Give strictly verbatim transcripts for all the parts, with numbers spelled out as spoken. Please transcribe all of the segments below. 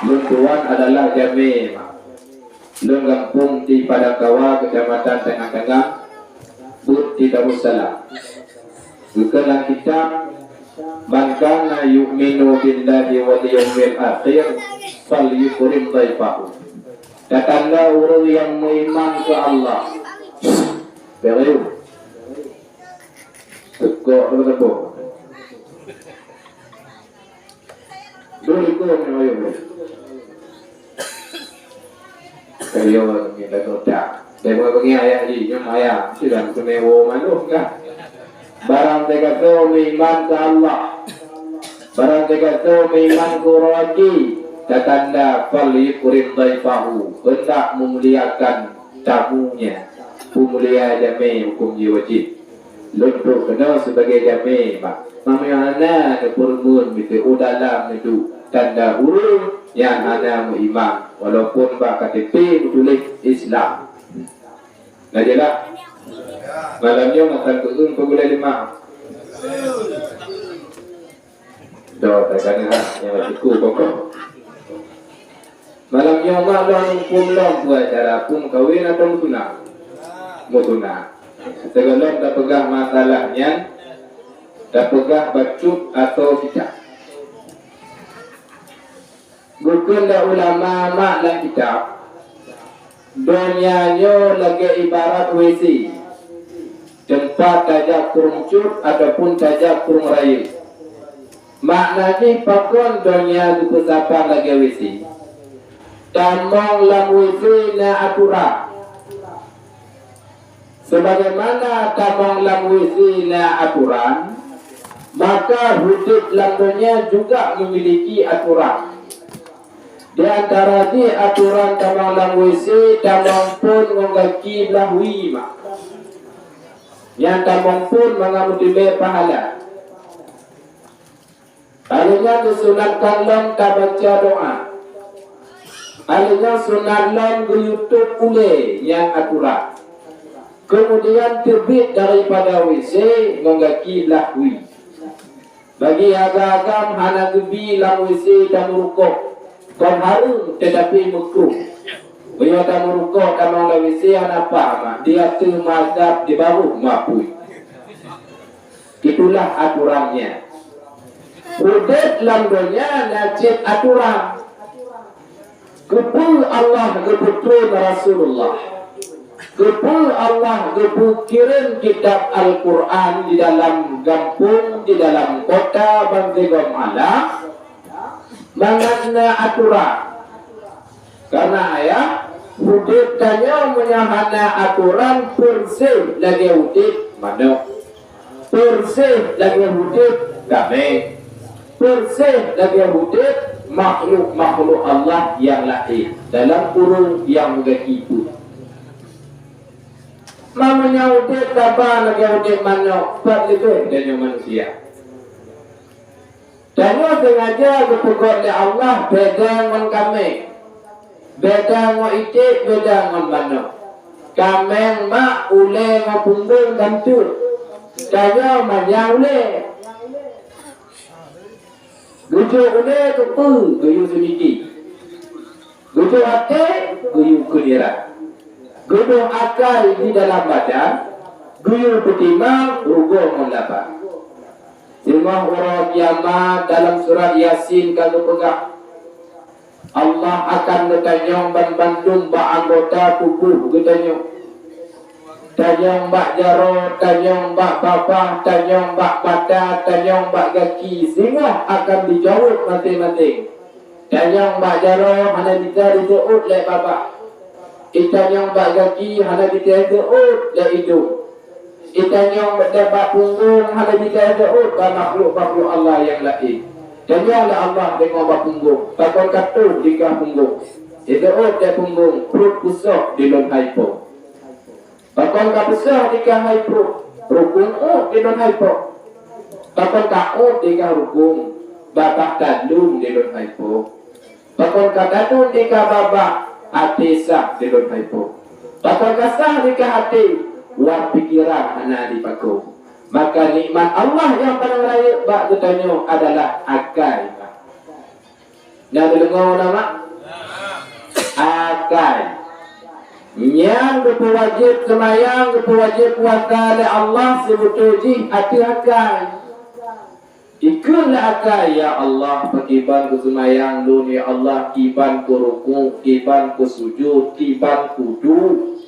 Lôn tuan adalah jamé, mak. Lôn gampông di Padang Kawa, Kecamatan Tangan-Tangan, buet di Darussalam. Geukheun lam kitab, "Man kana yu'minu billahi wal yaumil akhir, falyukrim dhaifahu." Tatanda ureuëng nyang meuiman keu Allah. Beriu. Tegok teupeu-teupeu. Dua ekor nyoe ayam. Kayo ni dah kotak. Dia bukan bagi ayah ji, nyam ayah. Sudah kena wo malu kan. Barang tegaso meuiman ke Allah. Barang tegaso meuiman ke ureuëng haji. Tatanda fal yukrim dhaifahu. Hendak memuliakan tamunya. Peumulia jamé hukum ji wajib. Lôn trok keunoe sibagai jamé, bah. Meunyoe hana neupeureumeun miseue u dalam neuduek tanda ureuëng nyang hana meuiman, walaupun bak K T P meutuléh Islam. Na jeulaih? Malam nyoe matan keueun peugulée lima. Doh, takana nyang siku pokok. Malam nyoe mak lôn muphom lom peue acara, phom kawen atawa meusunat? Meusunat. Sigohlom tapeugah masalah nyan, tapeugah bacut atawa kitab. Geukheun lé ulama mak lam kitab, donya nyoe lagée ibarat W C, teumpat tajak krueng cut ataupun tajak krueng rayeuk. Makna jih pakon donya geupeusapat lagée W C? Tamong lam W C na atoran. Sebagaimana tamong lam W C na atoran, maka udeb lam donya juga memiliki atoran. Di antara jih atoran tamong lam W C, tamong phon ngon gaki blah wie mak. Nyang tamong phon mangat meuteubiet pahala. Alheuh nyan geusunatkan lom tabaca doa. Alheuh nyan sunat lom geuyue tôb ulée nyang atoran. Keumudian teubiet daripada W C ngon gaki blah wie. Bagi agam-agam hana geubi lam W C tameurukok, kon hareuem teutapi meukruh. Meunyoe tameurukok tamong lam W C hana paih, di ateueh meuazab, di barôh meuapui. Itulah atorannya. Udeb lam donya na cit atoran. Keupeue Allah geupeutrön Rasulullah? Keupeue Allah geupeukirém kitab Al-Qur'an di dalam gampông, di dalam kota, bansigom alam? Mangat na atoran. Karena ayah, udeb tanyoe meunyoe hana atoran, peureséh lagée udeb manok. Peureséh lagée udeb kaméng. Peureséh lagée udeb makhluk-makhluk Allah nyang laén dalam kurong nyang meugaki peuet. Meunyoe udeb kaba lagée udeb manok, pat leubeh tanyoe manusia. Tanyoe sengaja geupeugét lé Allah beda ngon kaméng, beda ngon iték, beda ngon manok. Kaméng mak ulée ngon punggong gantuek, tanyoe manyang ulée. Geujok ulée keupeue geuyue seumiki. Geujok até geuyue keunira. Geudong akai di dalam badan geuyue peutimang rugoe ngon laba. Singoh uroe kiamat dalam surat Yasin ka geupeugah, Allah akan geutanyong banmandum bak anggota tuboh geutanyoe. Tanyong bak jaroe, tanyong bak babah, tanyong bak mata, tanyong bak gaki, singoh akan jijaweueb maséng-maséng. Tanyong bak jaroe hana bisa jiseuôt lé babah. Itanyong bak gaki hana bisa jiseuôt lé idong. Itanyong bak punggong hana bisa jiseuôt bak makhluk-makhluk Allah nyang laén. Tanyong lé Allah deungon bak punggong, pakon ka tôh di kah punggong. Jiseuôt lé punggong, pruet peusôh di lôn hai po. Pakon ka peusôh di kah hai pruet, rukung ôt di lôn hai po. Pakon ka ôt di kah rukung, babah tandong di lôn hai po. Pakon ka tandong di kah babah, até sah di lôn hai po. Pakon ka sah di kah até, wan pikeran hana jipako. Maka nikmat Allah nyang paleng rayeuk bak geutanyoe adalah akai. Na deungoe nama? Akai. Nyan geupeuwajéb seumayang, geupeuwajéb puasa lé Allah seubeutôi jih ateueh akai. Ikheun lé akai, "Ya Allah, pakriban keu seumayang lôn, ya Allah, kiban keu rukuk, kiban keu sujud, kiban keu duek."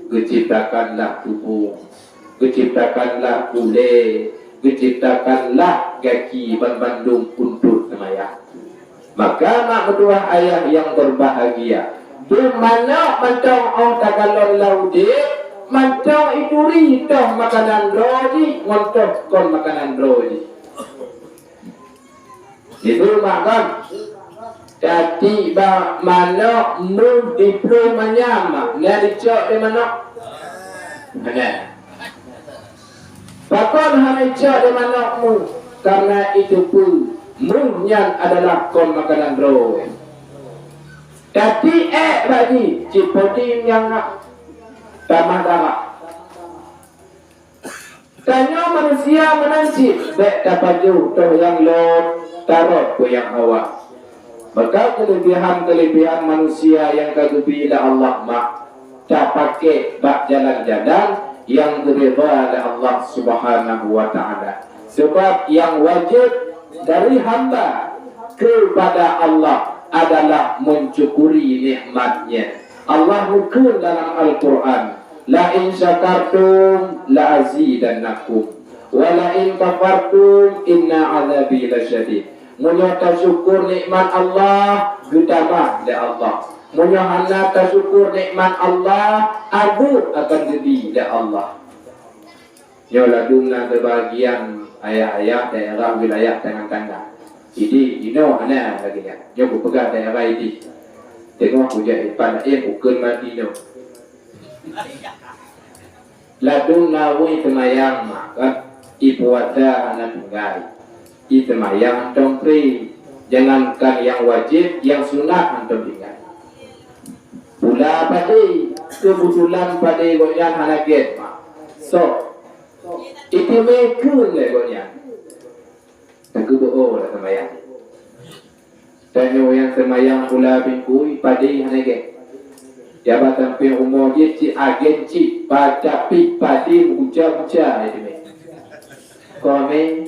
Geuciptakanlah tuboh, geuciptakanlah ulée, geuciptakanlah gaki banmandum untuk seumayang. Maka mak meutuwah ayah nyang beubahgia, dum manok mantong óh takalon lam udeb, mantong ituri toh makanan droe jih ngon toh kon makanan droe jih. Itu mak kan. Tatiek bak manok meuh diplueng manyam mak, na dicok di manok. Hana. Pakon hana icok di manok meuh? Karena itu pun meuh nyan adalah kon makanan droe. Tapi ék bak jih, cit podi nyang nak tamah darah. Tanyoe manusia meunan cit, bék tapajoh toh nyang lom, tarot peue nyang hawa. Maka keulebihan-keulebihan manusia nyang ka geubri lé Allah mak tapakék bak jalan-jalan nyang geuridha lé Allah Subhanahu wa Ta'ala. Sebab nyang wajéb dari hamba keupada Allah adalah mensyukuri nikmat-Nya. Allah geukheun dalam Al-Quran, "La in syakartum la azidannakum, wa la in kafartum inna azabi lasyadid." Meunyoe tasyukur nikmat Allah, geutamah lé Allah. Meunyoe hana tasyukur nikmat Allah, adeueb akan geubri lé Allah. Nyoe ladum na seubagian ayah-ayah daerah wilayah tangan-tangan. Idéh, inoe hana lagée nyan. Nyoe kupeugah daerah idéh. Teungoh kujak ipan laén ukeuen mati nyoe. Ladum na wui seumayang mak kan, ipuasa hana tinggai. Iseumayang hantom pri, jangankan nyang wajéb, nyang sunat hantom ingat. Pula padé, keubetulan padé gobnyan hana gét mak. Sok, iteumé kheun lé gobnyan. Teukeubeuo lam seumayang. Tanyoe nyang seumayang pula bingkui padé hana gét. Jabat sampéng rumoh jih cit agen cit, tapi padé meuguca-guca iteumé. Kon mé,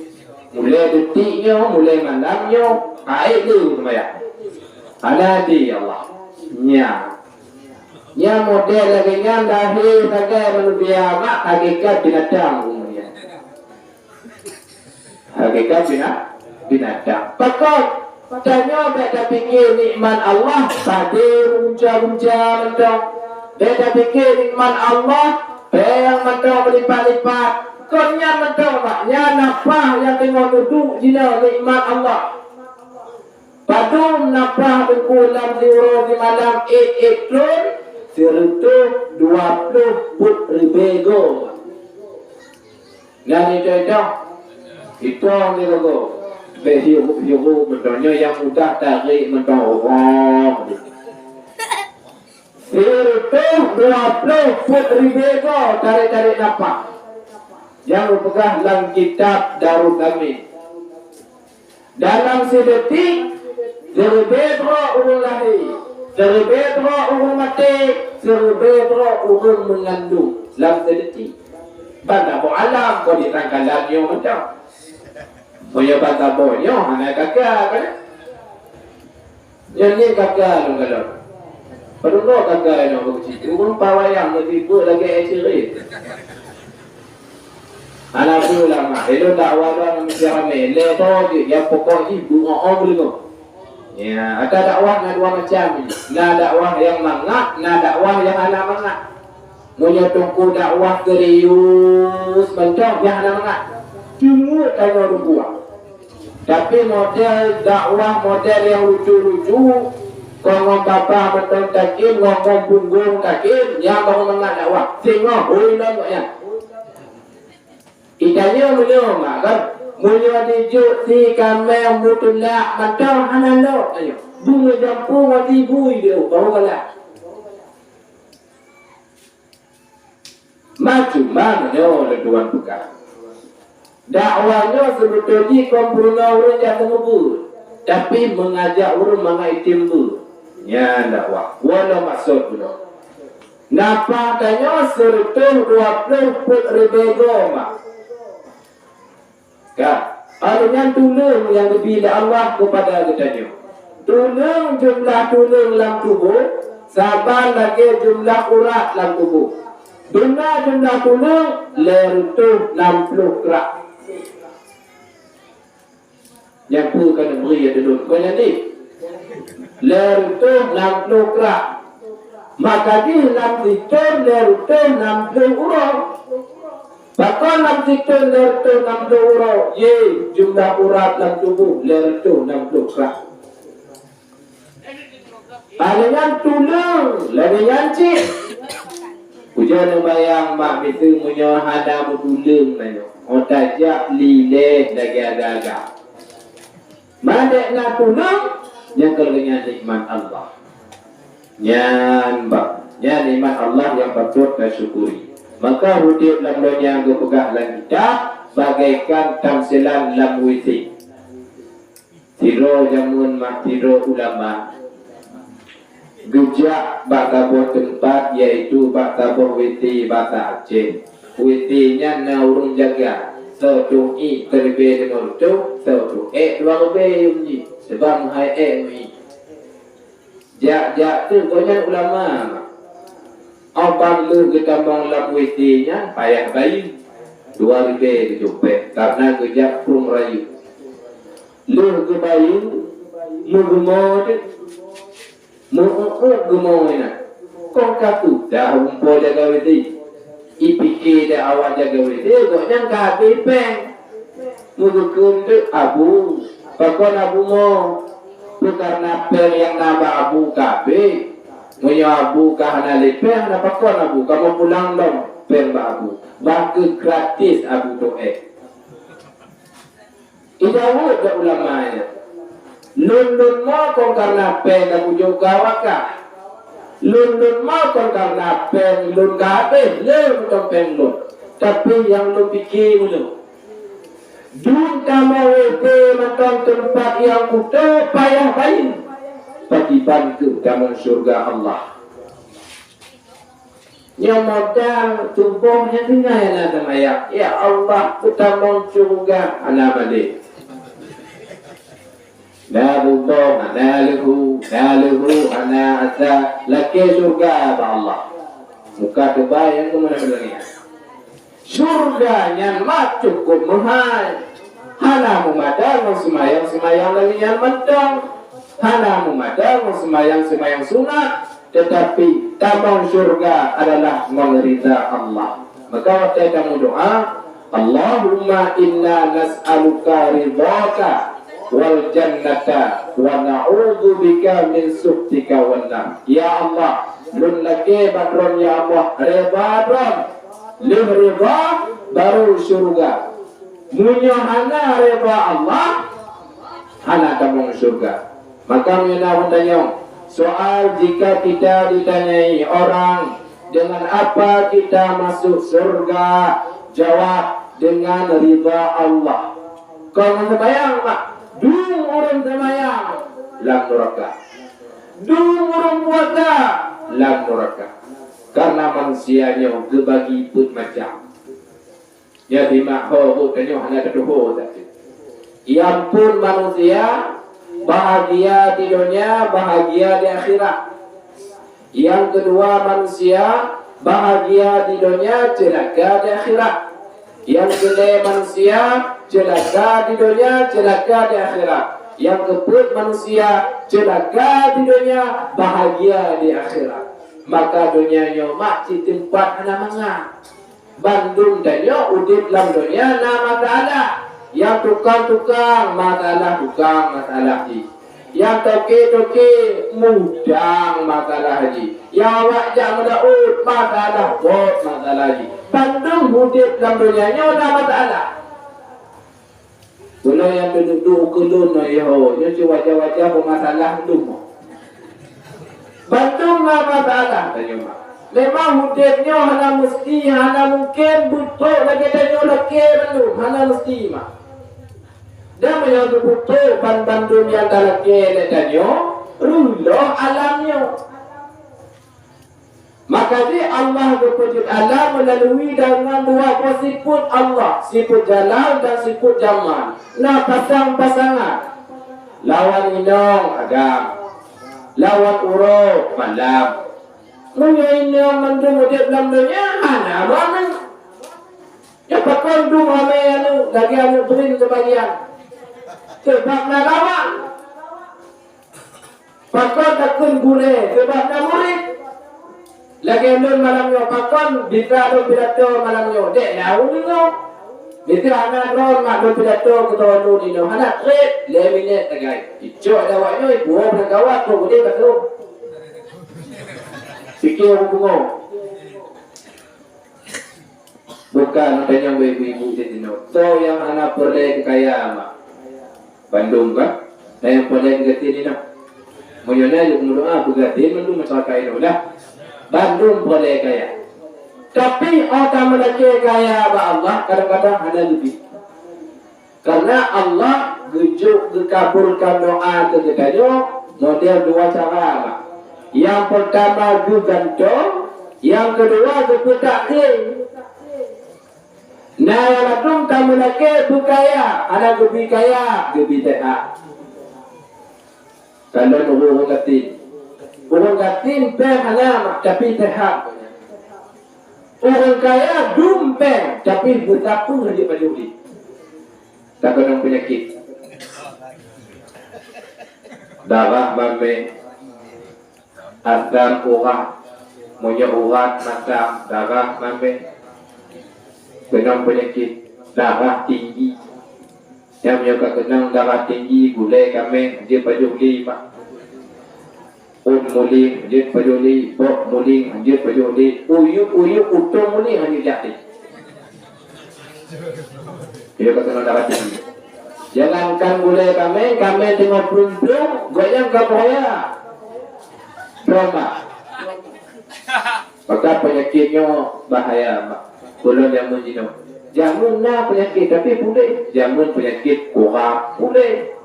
mulai detik nyoe, mulai malam nyoe, hai lé seumayang. Hana di Allah. Nya. Nya model lagée nyan lahé sagai manusia mak hakikat binatang umur nyan. Hakikat bina-, binatang. Pakon? Tanyoe bék tapike nikmat Allah padé meuguca-guca mantong. Bék tapike nikmat Allah péng mantong meulipat-lipat. Kon nyan mantong mak, nyan nafah nyang teungoh neuduek jinoe nikmat Allah. Padum nafah teungku lam siuroe simalam ék-ék thon, sireutôh dua ploh peuet ribée goe. Nyan itong-itong, itong di gogo. Bék hirup-hirup mantong nyoe nyang mudah tarék mantong roh. Sireutôh dua ploh peuet ribée goe tarék-tarék nafah. Nyang geupeugah lam kitab Darul Kamil. Dalam sidetik, siribée droe ureuëng lahé, siribée droe ureuëng maté, siribée droe ureuëng meungandong lam sidetik. Ban saboh alam kon di tangkalan nyoe mantong. Meunyoe ban saboh nyoe hana gaga, kan? Nyan ni kaka lôn kalon. Padum droe kaka inong beucit. Ureueng pawayang meusipeue lagèe Ed Sheeran. Hana peue lah mak. Ilôn dakwah droe ngon meusiah ramè. Lhèe droe jeuet nyang pokok jih beuo-o beudeungoe. Ya, ata dakwah na dua macam. Na dakwah nyang mangat, na dakwah nyang hana mangat. Meunyoe teungku dakwah serius mantong, nyan hana mangat. Teungeut tanyoe dum buah. Tapi model dakwah model nyang lucu-lucu, kon ngon babah mantong takheun, ngon, ngon punggong takheun, nyan baru mangat dakwah. Singoh hôi lom gobnyan. Itanyoe meunyoe mak kan, meunyoe dijok si kaméng meuteulak mantong hana lom tanyoe. Beungoh jampu ngon si bui di baru galak. Ma cuma meunyoe lôn tuan peugah, dakwah nyoe seubeutôi jih kon peurunoe ureueng jak seumeubeuet. Tapi meungajak ureuëng mangat item beuh, nyan dakwah. Wallah maksud bunoe. Nafah tanyoe sireutôh dua ploh peuet ribée goe, mak. Ka, awaknyan tuleueng nyang geubri lé Allah keupada geutanyoe. Tuleueng jeumeulah tuleueng lam tuboh saban lagée jeumeulah urat lam tuboh. Beuna jeumeulah tuleueng lhée reutôh nam ploh krak. Nyang peue ka neubri ya tuleueng? Kon nyan deh. Lhée reutôh nam ploh krak. Maka jih lam sithon lhée reutôh nam ploh uroe. Pakon lam sithon lhée reutôh nam ploh uroe? Ye, jeumeulah urat lam tuboh lhée reutôh nam ploh krak. Lagée nyan tuleueng, lagée nyan cit. Ujoe neubayang mak miseue meunyoe hana meutuleueng tanyoe, oh tajak lilée lagée aga-aga. Mandek na tuleueng, nyang keu lagée nyan nikmat Allah. Nyan bak, nyan nikmat Allah nyang patôt tasyukuri. Maka udeb lam donya geupeugah lam kitab bagaikan tamsilan lam W C. Sidroe jameun mak sidroe ulama geujak bak saboh teumpat, yaitu bak saboh W T basa Aceh. W T nyan na ureuëng jaga, soe tueng ié teuleubeh limong reutôh, soe tueng ék dua ribée yuem jih, sabab meuhai ék meuié. Jak-jak teuk gobnyan ulama. Óh ban lheueh geutamong lam W T nyan payah bayeue, dua ribée geujok péng, kareuna geujak prong rayeuk. Lheueh geubayeue, meugumoe teuk, meu-uek-uek gumoe nyan. Kon ka kudah umpo jaga W T. Ipike deh awak jaga W T, gobnyan ka habéh péng. Meugeukeun teuk abu, pakon abu mo? Peu kareuna péng nyang na bak abu ka habéh. Meunyoe abu ka hana lé péng, hana pakon abu, kamoe pulang lom péng bak abu. Bah kheueh gratis abu toh ék. Ijaweueb lé ulama nyan, lôn-lôn mo kon kareuna péng ka kujok keu awak kah. Lôn-lôn mo kon kareuna péng lôn ka habéh, lé mantong péng lôn. Tapi nyang lôn pike meunyoe dum tamong W T mantong teumpat nyang kuto payah bayeue, pakriban kheueh tamong syeuruga Allah. Nyoe modal tuboh nyan tinggai na seumayang, "Ya Allah, peutamong syeuruga," hana malée. Na bubong, hana leuhu, na leuhu, hana asa, lakée syeuruga bak Allah. Muka teubai nyang keumeuna beulangét. Syeuruga nyan mak cukôp meuhai. Hana meumada ngon seumayang-seumayang lagée nyan mantong. Hana meumada ngon seumayang-seumayang sunat. Teutapi tamong syeuruga adalah ngon ridha Allah. Maka watée tameudoá, "Allahumma inna nas'aluka ridhaka wal jannata wa na'udzubika min sukhtika wan nar." Ya Allah, lôn lakée bak Droe ya Allah, redha Droe. Lheueh redha, baru syeuruga. Meunyoe hana redha Allah, hana tamong syeuruga. Maka meunyoe na ureuëng tanyong, soal jika kita ditanyai orang, "Dengan apa kita masuk syeuruga?" Jawab, "Dengan ridha Allah." Kon seumayang mak, dum ureuëng seumayang lam nuraka. Dum ureuëng puasa lam nuraka. Karena manusia nyoe geubagi peuet macam. Jadi mak ho buet tanyoe hana tatuho saja. Nyang phôn manusia bahagia di donya, bahagia di akhirat. Nyang keudua manusia bahagia di donya, ceulaka di akhirat. Nyang keulhée manusia ceulaka di donya, ceulaka di akhirat. Nyang keupeuet manusia ceulaka di donya, bahagia di akhirat. Maka donya nyoe mak cit teumpat hana mangat. Bandum tanyoe udeb lam donya na masalah. Nyang tukang-tukang masalah, tukang masalah jih. Nyang toke-toke mudang masalah jih. Nyang awak jak meulaôt masalah, bot masalah jih. Bandum udeb lam donya nyoe na masalah. Ulôn nyang teuduek-duek ukeue lôn nyoe, yoh, nyoe cit wajar-wajar peumasalah lôn. Bandum na masalah tanyoe mak. Memang udeb nyoe hana meusti, hana mungken beutôi lagée tanyoe lakée bandum, hana meusti mak. Dan meunyoe geupeutrok ban-bandum nyang talakée lé tanyoe, reuloh alam nyoe. Maka jih Allah geupeujeuet alam meulalu deungon dua boh sifeuet Allah, sifeuet jalal dan sifeuet jamal. Na pasang-pasangan. Lawan inong agam, lawan uroe malam. Meunyoe inong mandum udeb lam donya, hana beuaneuk. Nyoe pakon dum ramé aneuk, lagée aneuk beureun teubagian. Sabab na lawan. Pakon takheun gurée, sabab na murit. Lagée lôn malam nyoe, pakon bisa lôn pidato malam nyoe, dek na ureuëng deungoe. Bisa hana droe mak lôn pidato keu droe lôn inoe, hana treb, lhée minét sagai. Icok dawai nyoe, ipuwoe beurangkawa, keu udeb ka troh. Pike ureuëng pungo. Bukan tanyong bak ibu-ibu di sinoe. Soe nyang hana peureulée keu kaya, mak? Bandum ka? Nah, nyang peureulée keu gasien inoe. Meunyoe na, yuk meudoa beugasien bandum masyarakat inoe dah. Bandum peureulée kaya. Tapi, oh, ka meulakée kaya bak Allah, kadang-kadang hana leubeh. Karena Allah geujok geukabulkan doa keu geutanyoe model dua cara, Mak. Nyang peurtama geugantoe, nyang keudua geupeutak keu. Na nyang ladôm tameulakée beukaya, hana geubri kaya, geubri seuhat. Kalon ureuëng gasien. Ureuëng gasien péng hana, Mak, tapi seuhat. Ureuëng kaya dum péng, tapi beusapeue jeuet pajoh lé. Takeunong peunyakét. Darah mamé, asam urat, meunyoe urat masam, darah mamé. Keunong peunyakét, darah tinggi. Nyang meunyoe ka keunong darah tinggi, gulée kaméng, jeuet pajoh lé, Mak. Ôn muléng jeuet pajoh lé, bok muléng jeuet pajoh lé, uyuek-uyuek utông muléng hana jak lé. Yo ka keunoe darah tinggi. Jangankan gulée kaméng, kaméng teungoh plueng-plueng, gobnyan ka bahya. Trauma. Maka peunyakét nyoe bahaya, Mak. Ulôn jameun jinoe. Jameun na peunyakét, tapi puléh. Jameun peunyakét kurap, puléh.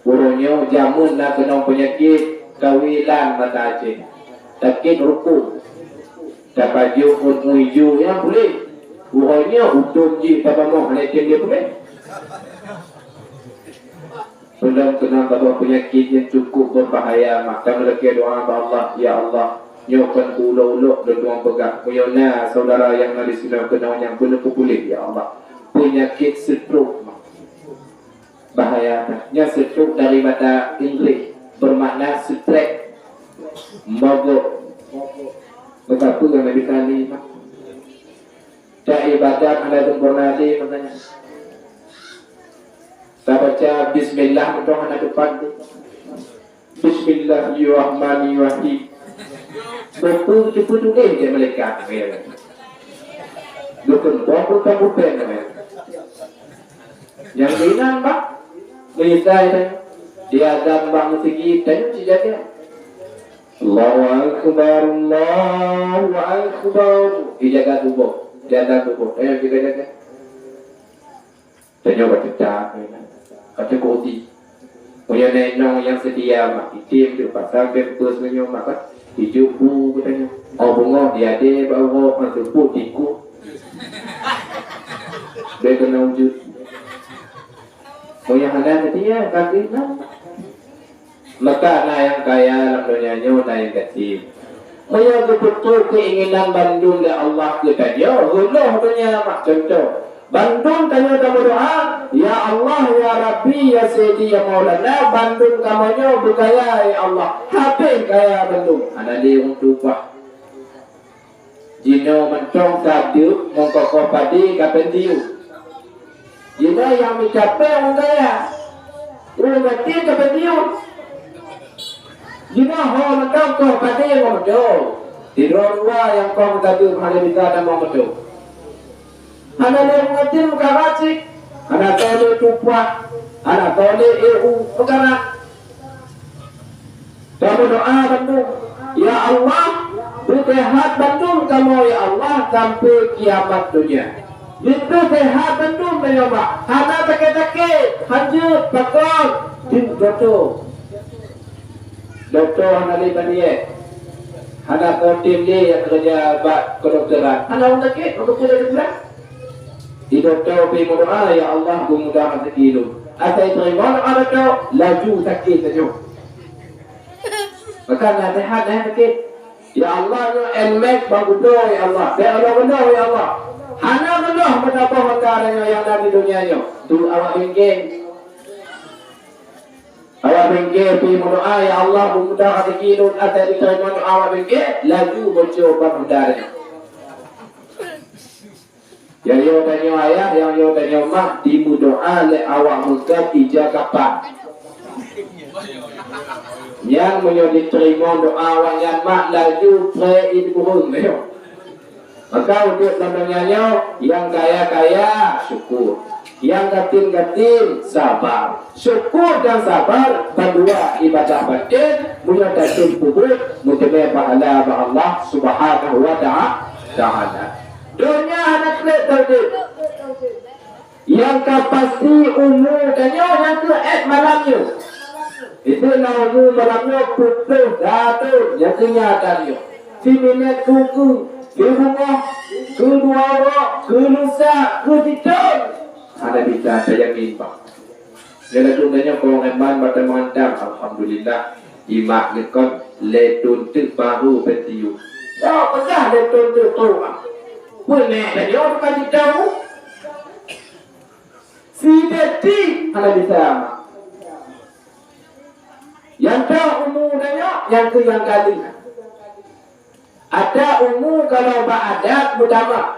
Uroe nyoe jameun na keunong peunyakét kawilan mata Aceh. Sakét rukon. Tapajoh ôn uju nyang puléh. Uroe nyoe udon jih tapamoh hana item dia puléh. Peulom keunong saboh peunyakét nyang cukup beubahaya, maka meulakée doa bak Allah, "Ya Allah, nyoe kon keu ulok-ulok lôn tuan peugah, meunyoe na syedara nyang na disinoe keunong nyang beuneupeue puléh, ya Allah." Peunyakét stroke, bahaya that. Nyan stroke dari bahasa Inggris, bermakna stroke, mogok. Meusapeue nyang Nabi Saleh, Taibadat hana sempurna lé maknanya. Tabaca bismillah mantong hana teupat lé. Bismillahirrahmanirrahim. Betul, betul tuléh lé malaikat. Dukun bom bukan bukan. Nyang ringan, Pak. Meunyoe diazan bak meuseujid, tanyoe sijaga. Allahu Akbar, Allahu Akbar. Dijaga tuboh, diazan tuboh. Tanyoe sijaga-jaga. Tanyoe bateuta, kata kodi. Meunyoe na inong nyang seutia, mak, item jeuet pasang pampers meunyoe mak, kan? Ijuk bu geutanyoe. Oh, beungoh diadé bak uroe, kan, seupôt tikus. Bèk keunan wujud. Meunyoe hana seutia, ka keunan. Maka na nyang kaya lam donya nyoe, na nyang gasien. Meunyoe geupeutôi keuinginan bandum lé Allah keu tanyoe, reuloh donya mak contoh. Bandum tanyoe tameudoa, "Ya Allah, ya Rabbi, ya Sayyidi, ya Maulana, bandum kamoe nyoe beukaya, ya Allah, habéh kaya bandum." Hana lé ureueng tumpah. Jinoe mantong sadeuk meukokoh padé ka pensiun. Jinoe nyang mita péng ureueng kaya. Ureueng gasien ka pensiun. Jinoe ho mantong koh padé ngon moto. Sidroe dua nyang koh meusadeuk hana bisa tamong moto. Hana lé ureueng gasien meukarat cit. Hana soe lé tumpah. Hana soe lé éh u meukarat. Tameudoa bandum, "Ya Allah, beuseuhat bandum kamoe, ya Allah, sampoe kiamat donya." Linto sehat bandum meunyoe mak. Hana sakét-sakét, hanjeuet, pakon, jeuet dokto. Dokto hana lé baniet. Hana soe tem lé nyang keureuja bak keudokteran. Hana ureueng sakét, ureueng sakét lé bulan. Di dokto pi meudoa, "Ya Allah, beumudah rezeki lôn." Asai teurimong doa dokto, laju sakét tanyoe. Maka naseuhat, naseuhat sakét. Ya Allah, nyoe N-max bak geudoe, ya Allah. Bèk reunoh-reunoh, ya Allah. Hana reunoh meutabah honda nyoe nyang na di donya nyoe. Tu awak bengke. Awak bengke pi meudoa, "Ya Allah, beumudah rezeki lôn." Asai jiteurimong doa awak bengke, laju boco ban honda nyoe. Nyang yo tanyoe ayah, nyang yo tanyoe mak, dimeudoa lé awak meukat ija kapan. Nyan meunyoe jiteurimong doa awak nyan mak, laju pré it kureueng nyoe. Maka udép lam donya nyoe, nyang kaya-kaya, syukur. Nyang gasien-gasien, sabar. Syukur dan sabar bandua ibadah baten, meunyoe taseumpubeuet, meuteumé pahala bak Allah Subhanahu wa ta'a-, Ta'ala. Donya hana treb taudép. Nyang ka pasti umu tanyoe nyang keuh èt malam nyoe. Itu na umu malam nyoe peuet ploh dua thon nyang keuh nyata nyoe. Siminét keu, keu, keu beungoh, keu dua uroe, keu lusa, keu sithon. Hana bisa tajamin, Pak. Nyan laju tanyoe kong iman bak teuma mantap, alhamdulillah. Imak ngeukot lé thon teuk baru pensiun. Nyoe peugah lé thon teuk trok, ah. Peuneuk tanyoe bukan jitau. Sideti hana bisa, Mak. Nyang trok umu tanyoe, nyang keu nyang galeh. Adak umu kalau bak adat meutamah.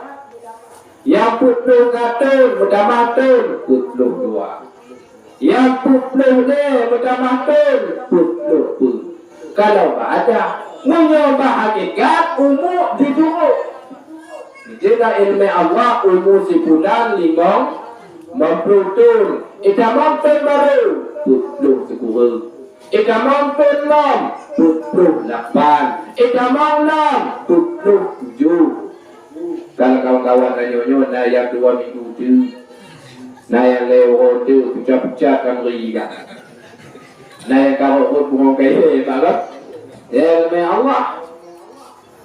Nyang peuet ploh thon meutamah thon, peuet ploh dua. Nyang peuet ploh lhèe meutamah thon, peuet ploh peuet. Kalau bak adat, meunyoe bak hakikat, umu jijurok. Jeuet ileumèe Allah, umu sibulan limong, limong ploh thon. Itamong thon barô, peuet ploh sikureueng. Itamong thon lom, peuet ploh lapan. Itamong lom, peuet ploh tujoh. Kalau kawan-kawan tanyoe nyoe na nyang dua minggu teuk, na nyang lhèe uroe teuk, pucat-pucat ka meuri ka. Na nyang karot rhot bungong kayèe bak lom. Ya, ileumèe Allah.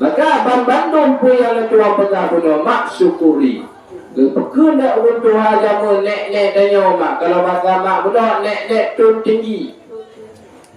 Maka banmandum peue nyang lôn tuan peugah bunoe, mak syukuri. Geupeukeun lé ureueng tuha jameun, nèk-nèk tanyoe mak, kalau basa mak bunoe, nèk-nèk thon tinggi.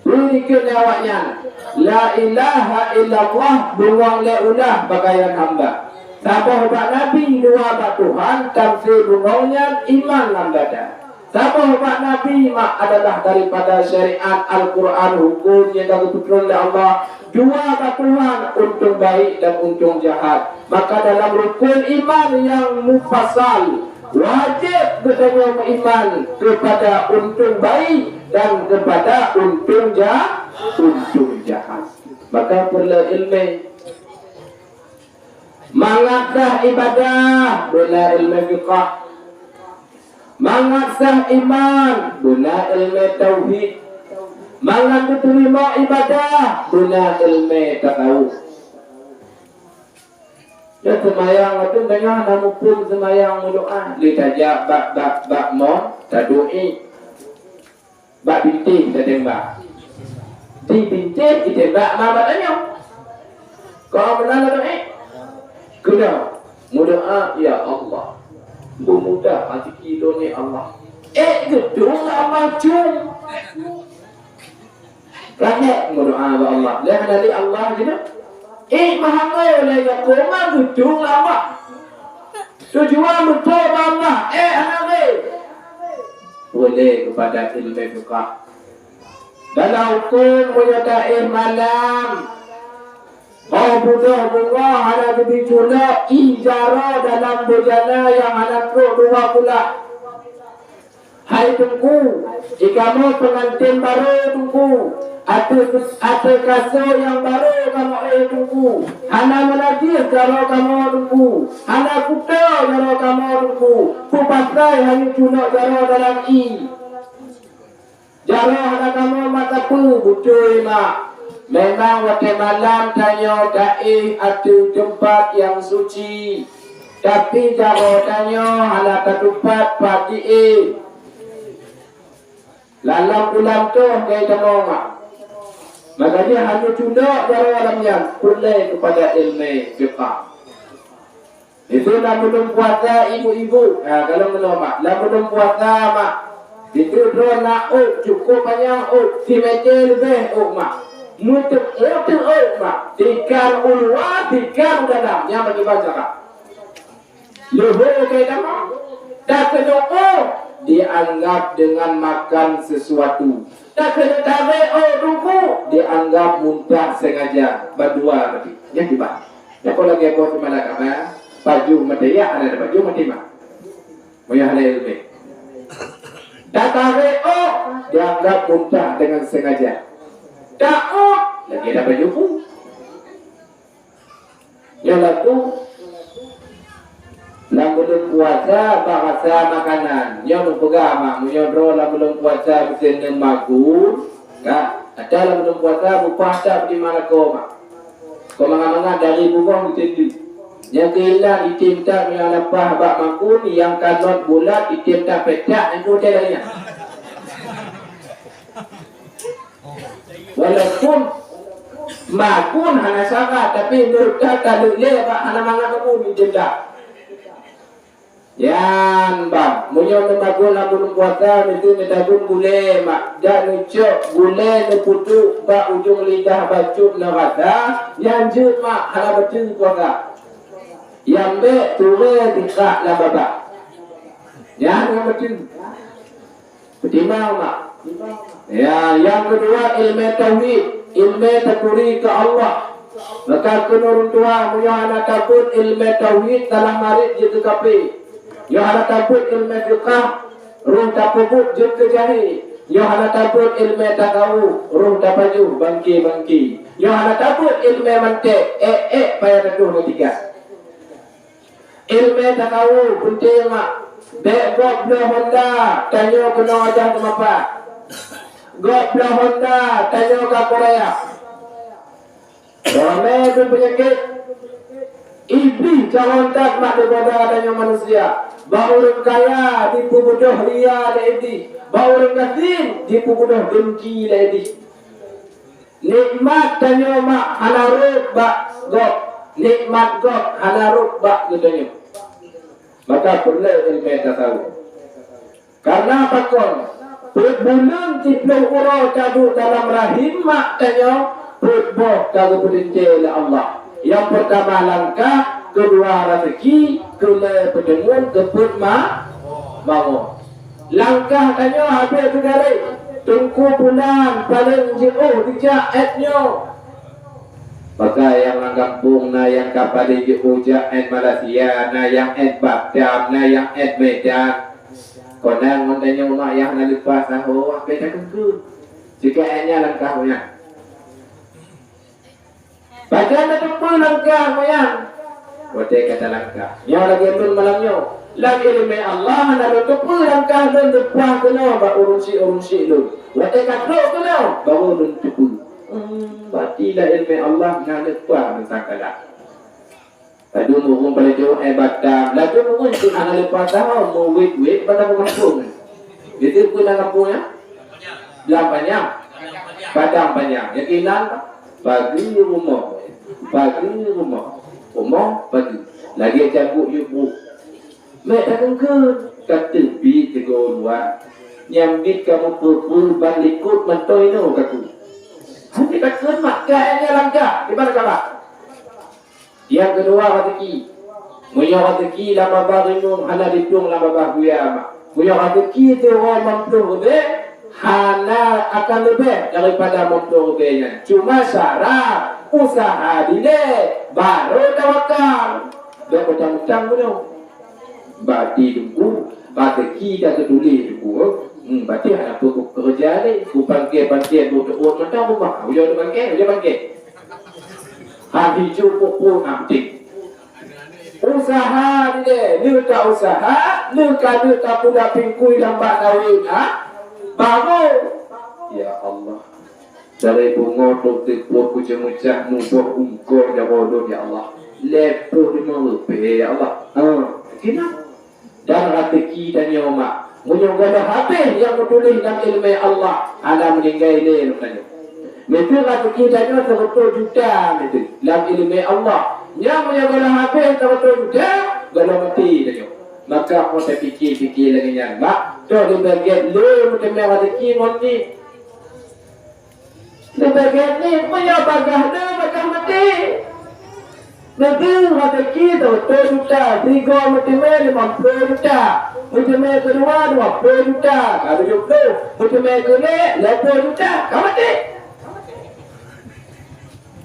Peue dikheun lé awaknyan, "La ilaha illallah, bungong lé ulah pakaian hamba. Saboh bak Nabi, dua bak Tuhan, tamsé bungong nyan iman lam dada." Saboh bak Nabi mak adalah daripada syariat Al-Quran, huköm nyang ka geupeutrön lé Allah. Dua bak Tuhan, untông baik dan untông jahat. Maka dalam rukun iman nyang mufasal, wajéb geutanyoe meuiman keupada untông baik dan keupada untông ja-, untông jahat. Maka peureulèe ileumèe. Mangat sah ibadah, beuna ileumèe fiqah. Mangat sah iman, beuna ileumèe tauhid. Mangat geuteurimong ibadah, beuna ileumèe tasawuf. Nyan seumayang, watèe tanyoe hana muphom seumayang meudoa, lé tajak bak, bak, bak mon, taduek. Bak bintéh tatembak. Di bintéh jitembak ma bak tanyoe. Kon meunan ladôm ék? Keunoe meudoa, "Ya Allah, beumudah rezeki lôn, ya Allah." Ék geudong lam macum. Rakyat meudoa bak Allah. Lé hana lé Allah jinoe. Ék meuhangô lé Yakub ma geudong lam bak. Tujuan beutôi bak Allah. Ék hana lé. Boleh kepada ilmu fiqah. Dalam hukum meunyoe taéh malam, oh, budôh beungoh hana geubri culok, ih jaroe dalam beujana nyang hana trok dua kulah. Hai Teungku, di kamoe peungantén barô Teungku, ateueh, ateueh kasô nyang barô kamoe éh Teungku, hana meunajih jaroe kamoe Teungku, hana kuto jaroe kamoe Teungku, peue pasai hana culok jaroe dalam ié. Jaroe hana kamoe mat sapeue, beutôi mak. Memang watèe malam tanyoe taéh ateueh teumpat nyang suci. Tapi jaroe tanyoe hana tatupat pat jiéh. Lam bulan toh ka tamong, mak. Maka jih hana cundok jaroe lam nyan, peureulée keupada ileumé fiqah. Itu lam buleuen puasa ibu-ibu, ha, kalau meunoe, mak, lam buleuen puasa, mak, itu droe na ôk, cukup panyang ôk, simeté leubeh ôk, mak. Meuteuk-meuteuk ôk, mak. Tikar u luwa, tikar u dalam, nyan bagi baca, mak. Leuhô keu agama. Takeuneuk ôk dianggap dengan makan sesuatu. Takeuneuk tarek ôk teungku dianggap muntah sengaja. Bandua tadi. Nyan kiban. Nyan lagèe boh teumana kama, pajoh meuteuk, ada pajoh meuteuk. Meunyoe hana ileumé. Tatarek ôk dianggap muntah dengan sengaja. Taôk lagèe ada pajoh. Nyoe latu lam buleuen puasa bahasa makanan. Nyoe neupeugah mak, meunyoe droe lam buleuen puasa meusti neumagun, ka. Ata lam buleuen puasa bupah that di mana ko, mak. Ko mangat-mangat dari bumoe meusti. Nyang keuinan item that meunyoe hana paih bak magun, nyang kanot bulat item that peucak nyang keu hotel laén. Walaupun magun hana syarat, tapi meunurot that ka lheueh lé bak hana mangat magun jeuet. Nyan ban, meunyoe neumagun lam buleuen puasa, meusti neutabun gulée, mak, dan neucok gulée neupeuduek bak ujong lidah bacut neurasa, nyan jeuet, mak, hana beutôi puasa. Nyang bék turée tikak lam babah. Nyan hana beutôi. Peutimang, mak. Ya, nyang keudua, ileumé tauhid, ileumé taturi keu Allah. Maka keuneuk ureuëng tuha, meunyoe hana tabeuet ileumé tauhid, salah marit jeuet keu kafé. Nyoe hana tabeuet ileumé fiqah, roh tapeubuet jeuet keu jahé. Nyoe hana tabeuet ileumé tasawuf, roh tapajoh bangké-bangké. Nyoe hana tabeuet ileumé manték, ék-ék payah tatuh meutika. Ileumé tasawuf peunteng, mak. Bék gob bloe honda, tanyoe keunoe aja teumapa. Gob bloe honda, tanyoe ka kuraya. Ramé peunyakét. Iblih carông that mak daripada tanyoe manusia. Bak ureuëng kaya jipeubeudôh ria lé iblih. Bak ureuëng gasien jipeubeudôh dengki lé iblih. Nikmat tanyoe mak hana rhot bak gob, nikmat gob hana rhot bak geutanyoe. Maka peureulée ileumé tasawuf. Karena pakon, peuet buleuen siplôh uroe taduek dalam rahim mak tanyoe, peuet boh ka geupeuteuntée lé Allah. Nyang peurtama langkah, keudua raseuki, keulhèe peuteumon, keupeuet ma-, mawöt. Langkah tanyoe habéh teugaréh, teungku bulan paleng jiôh dijak ét nyoe. Maka nyang lam gampông na nyang ka paleng jiôh jak ét Malaysia, na nyang ét Batam, na nyang ét Medan. Kona ngon tanyoe mak nyang na leupah sahoe, habéh takeungkeut. Jika ét nyan langkah nyan. Pajan tateupeue langkah meunan? Watée ka talangkah. Nyoe lagée lôn malam nyoe. Lam iéleumé Allah hana lôn teupeue langkah lôn leupah keunoe bak ureuëng syiek-ureuëng syiek lôn. Watée ka trok keunoe, baru lôn teupeue. Hmm, berarti lam iéleumé Allah na leupah meusangkala. Laju meurumpok laju, eh, batang. Laju meurumpok hana leupah sahoe, meuwét-wét batang gampông. Itu pun lam gampông nyan. Blang panyang. Padang panyang. Nyang keunan, pageue rumoh. Pageue rumoh. Rumoh pageue. Lagée cabut yue brôk. Méuh takeungkeut, ka teubiet sigoe luwa. Nyang biet kamoe peue-peue ban likot mantong inoe kaku. Hana takeun mak ka nyan langkah, di mana kalah? Nyang keudua raseuki. Meunyoe raseuki lam babah rimueng hana jitueng lam babah buya mak. Meunyoe raseuki siuroe limong ploh ribée, hana akan leubeh daripada limong ploh ribée nyan. Cuma syarat usaha dilée, barô tawakal. Bék utang-utang bunoe. Bati teungku, bati kita teutuléh teungku. Hmm, bati hana peue kukeureuja lé. Kupangke-pangke buet-buet mantong rumah. Ujoe teupangke, ujoe pangke. Hana cukup pun nanti. Usaha dilée, leuka usaha, leuka leuka pula pingkui lam bak kawin, ha? Baru. Ya Allah. Dari bungo tu teupuek kucemeucah muboh ungkor jaroe lôn, ya Allah. Lhèe ploh limong ribèe, ya Allah. Ha, keunan. Dan raseuki tanyoe, mak. Meunyoe gohlom habéh nyang meutuléh lam iéleumé Allah, hana meuninggai lé lom tanyoe. Miseue raseuki tanyoe seureutôh juta miseue lam iéleumé Allah. Nyan meunyoe gohlom habéh seureutôh juta, gohlom maté tanyoe. Maka, 'oh tapike-pike lagèe nyan, mak, toh leubeh gèt lé meuteumé raseuki ngon nit. Leubeh gèt nit meunyoe bagaih le bagaih maté. Neubri raseuki seureutôh juta, sigoe meuteumé limong ploh juta, meuteumé keudua dua ploh juta, ka tujoh ploh, meuteumé keulhèe lhèe ploh juta, ka maté.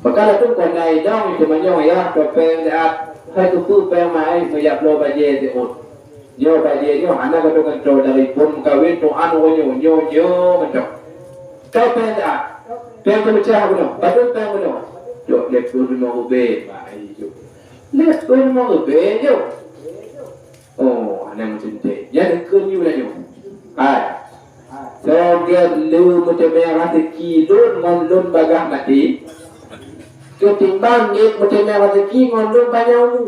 Maka laju kon na inong teumanyong, ya, keu péng siat, hai keupeue péng meu'ah meujak bloe bajèe siôn. Nyoe bajèe nyoe hana gadôh gantoe dari phôn meukawen tuan uroe nyoe, nyoe, nyoe mantong. Toh péng siat, péng teumeucah bunoe, padum péng bunoe. Jok lhèe ploh limong ribèe, mak ai jok. Lhèe ploh limong ribèe jok. Oh, hana meucunte. Nyan keu nyoe lah nyoe. Hai. Soe gèt lé meuteumé raseuki lôn ngon lôn bagaih maté, keutimbang ngieng meuteumé raseuki ngon lôn panyang umu.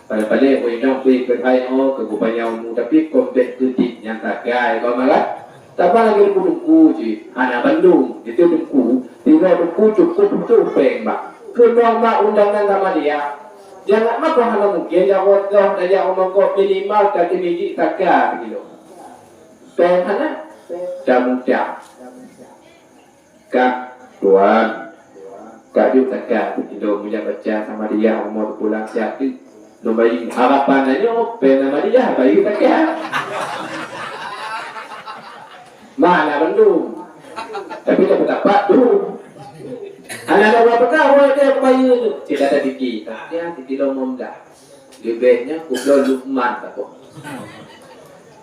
Paléng-paléng, meunyoe bri keuhai oh keu geupeupanyang umu, tapi kon bèk keutik nyang sagai, kon meunan? Saban lagèe teungku-teungku cit, hana bandum. Itu teungku, sidroe teungku cukôp putôh péng, mak. Keunoe mak undangan sama dia. Jangan mako hana mungken jak rot goh tajak u mangkok, minimal ka teumijik saka sikilo. Péng hana? Tamuta. Kak, tuan, kak jeuet saka sikilo meujak baca Samadiyah umu teupulang siat teuk. Lôn bayeue, harapan tanyoe péng Samadiyah bayeue saka. Mana bandum. Tapi dah pendapat tu. Anak dah berapa tahun dia bayeue tu? Cita ada fikir. Dia sikilo lom dah. Leubeh nyan kubloe Lukman takot.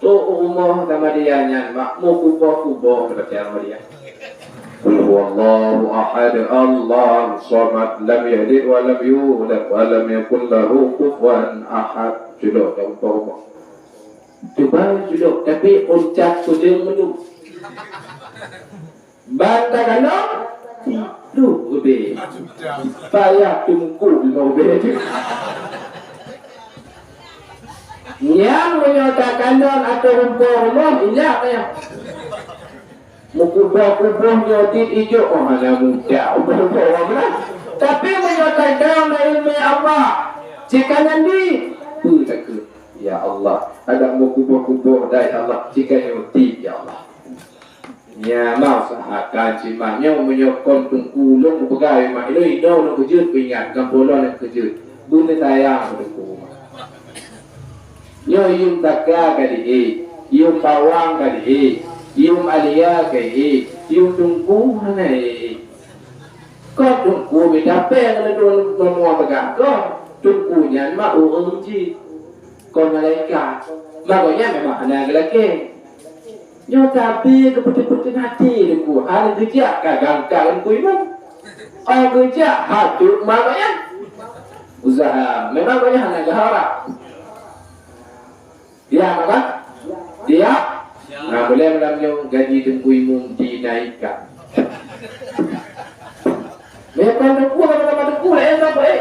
Trok u rumoh Samadiyah nyan, mak, meukuboh-kuboh teubaca Samadiyah. Qul huwallahu ahad, Allahus samad, lam yalid wa lam yulad, wa lam yakul lahu kufuwan ahad. Cudok dah u rumoh. Cuba cudok, tapi uncak kudeueng meunduek. Ban takalon, tiduek udeb. Payah teungku lima udeb. Nyan meunyoe takalon ateueh rumpok rumoh, inyak payah. Meukuboh-kuboh nyoe dit ijok, oh, hana mudah. Tapi meunyoe tadong lam ileumèe Allah, cit ka nyan di, peue takheun? Ya Allah, adak meukuboh-kuboh dai Allah, cit ka nyoe dit, ya Allah. Nya, mau usahakan cit mak nyoe, meunyoe kon teungku lôn kupeugah, mak, inoe, inoe lôn keujeuet peuingat, gampông lôn nyang keujeuet. Beuneuh sayang teungku mak. Nyoe yum taka ka diék, yum bawang ka diék, yum alia ka ék, yum teungku hana ék. Kon teungku mita péng lé dua lom peugah kon, teungku nyan mak ureueng jih. Kon malaikat. Mak gobnyan memang hana geulakèe. Nyoe tapi geupeuteun-peuteun até teungku, hana geujak ka gangka teungku imum. Oh geujak hajut mak gobnyan. Usaha memang gobnyan hana geuharap. Tiap apa? Tiap. Nah, boleh malam nyoe gaji teungku imum dinaikkan. Memang teungku, nama-nama teungku, eh, apa, eh?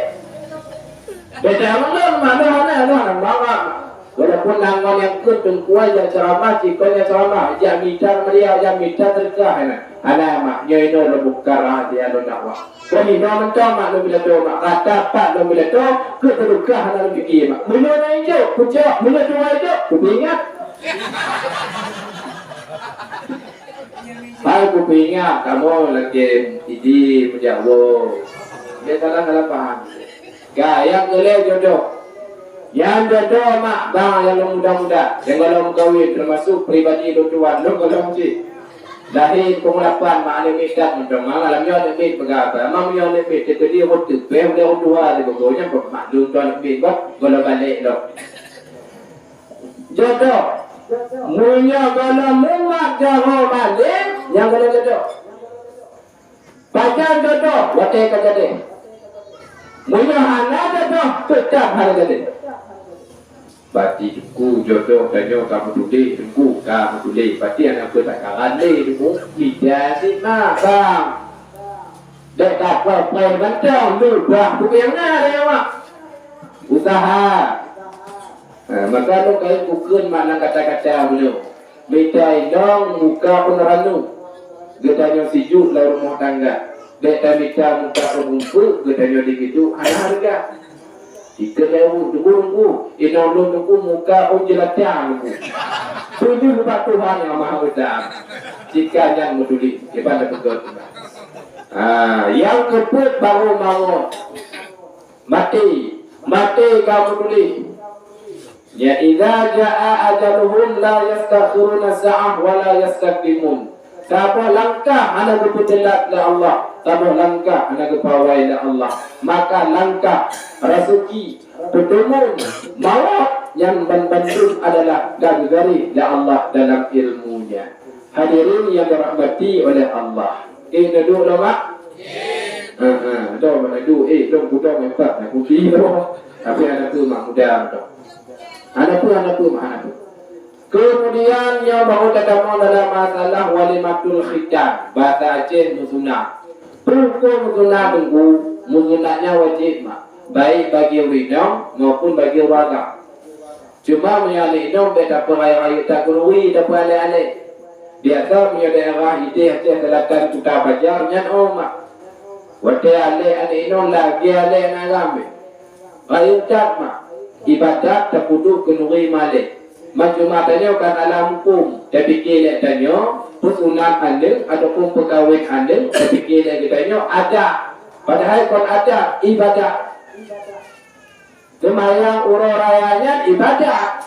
Beda sama dong, mana, mana, mana, mana. Walaupun nanggon nyang keu teungku aja ceramah, cikon nyang ceramah, jak mita media, jak mita sedekah, eh, nah. Hana, mak, nyoe inoe lôn buka rahasia lôn dakwah. Kon inoe mantong, mak, lôn pidato, mak. Rata pat lôn pidato, keu teudeukah hana lôn pike, mak. Meunyoe na ijok, kucok. Meunyoe tuha ijok, kupeuingat. Hai kupeuingat, kamoe lakèe idi meujak woe. Lé salah, salah paham. Ka, nyang keulhèe jodoh. Nyang jodoh mak bang nyang lôn muda-muda, nyang gohlom meukawen, teumasuk pribadi lôn tuan, lôn gohlom cit. Lahé pukon lapan mak aneuk miet that mantong, mak malam nyoe aneuk miet peugah apa? Mak meunyoe aneuk miet teukeudi rot teupeh ulèe rot tuha sigoe-goe, nyan mak lôn tuan aneuk miet bah, gohlom balek lom. Jodoh. Meunyoe gohlom mumat jaroe balek, nyang gohlom jodoh. Pajan jodoh watèe ka jadi. Meunyoe hana jodoh, teutap hana jadi. Bati teungku jodoh tanyoe ka meutuléh, teungku ka meutuléh. Bati hana peue takaran lé teungku. Bida sit mak bang. Bèk tapreh-preh mantong, leubah peue nyang na lé awak. Usaha. Ha, maka lôn kayém kukheun makna kata-kata meunyoe. Mita inong muka ôn ranup, geutanyoe sijuek lam rumoh tangga. Bèk tamita muka ôn umpuk, geutanyoe di keuduek hana hareuga. Dikeue lé ureueng, teunggu-teunggu, inong lôn teunggu muka ôn jeulata teunggu. Tujoh bak Tuhan Nyang Maha Esa. Jika nyan meutuléh, iban teupeugöt. Ha, nyang keupeuet barô mawöt. Maté, maté ka meutuléh. Ya, idza jaa ajaluhum la yastakhiruna sa'ah wa la yastaqdimun. Saboh langkah hana geupeuteulat lé Allah, saboh langkah hana geupawai lé Allah. Maka langkah, raseuki, peuteumon, mawöt, nyan ban-, bandum adalah ka geugaréh lé Allah dalam ilmu-Nya. Hadirin yang dirahmati oleh Allah. Eh, neuduek lom, Mak? Ha, ha, dong mana duek, eh, dong kudong empat, nak kupi tu. Tapi hana peue, Mak, muda tu. Hana peue, hana peue, Mak, hana peue. Keumudian nyoe baru tatamong dalam masalah walimatul khitan, bahasa Aceh meusunat. Peue hukôm meusunat teungku? Meusunat nyan wajéb, Mak, baik bagi ureueng inong maupun bagi ureueng agam. Cuma meunyoe aneuk inong bèk tapeurayeuk-rayeuk that keuneuri, tapeualèh-alèh. Biasa meunyoe daerah idéh Aceh Selatan Kuta Pajar nyan, oh, Mak, watèe alèh aneuk inong lagèe alèh aneuk agam. Rayeuk that, Mak, ibadat tapeuduek keuneuri malèe. Macuma tanyoe kan alam hukôm, tapike lé tanyoe peusunat aneuk ataupun peukawen aneuk, tapike lé geutanyoe adat. Padahai kon adat, ibadat. Seumayang uroe raya nyan ibadat.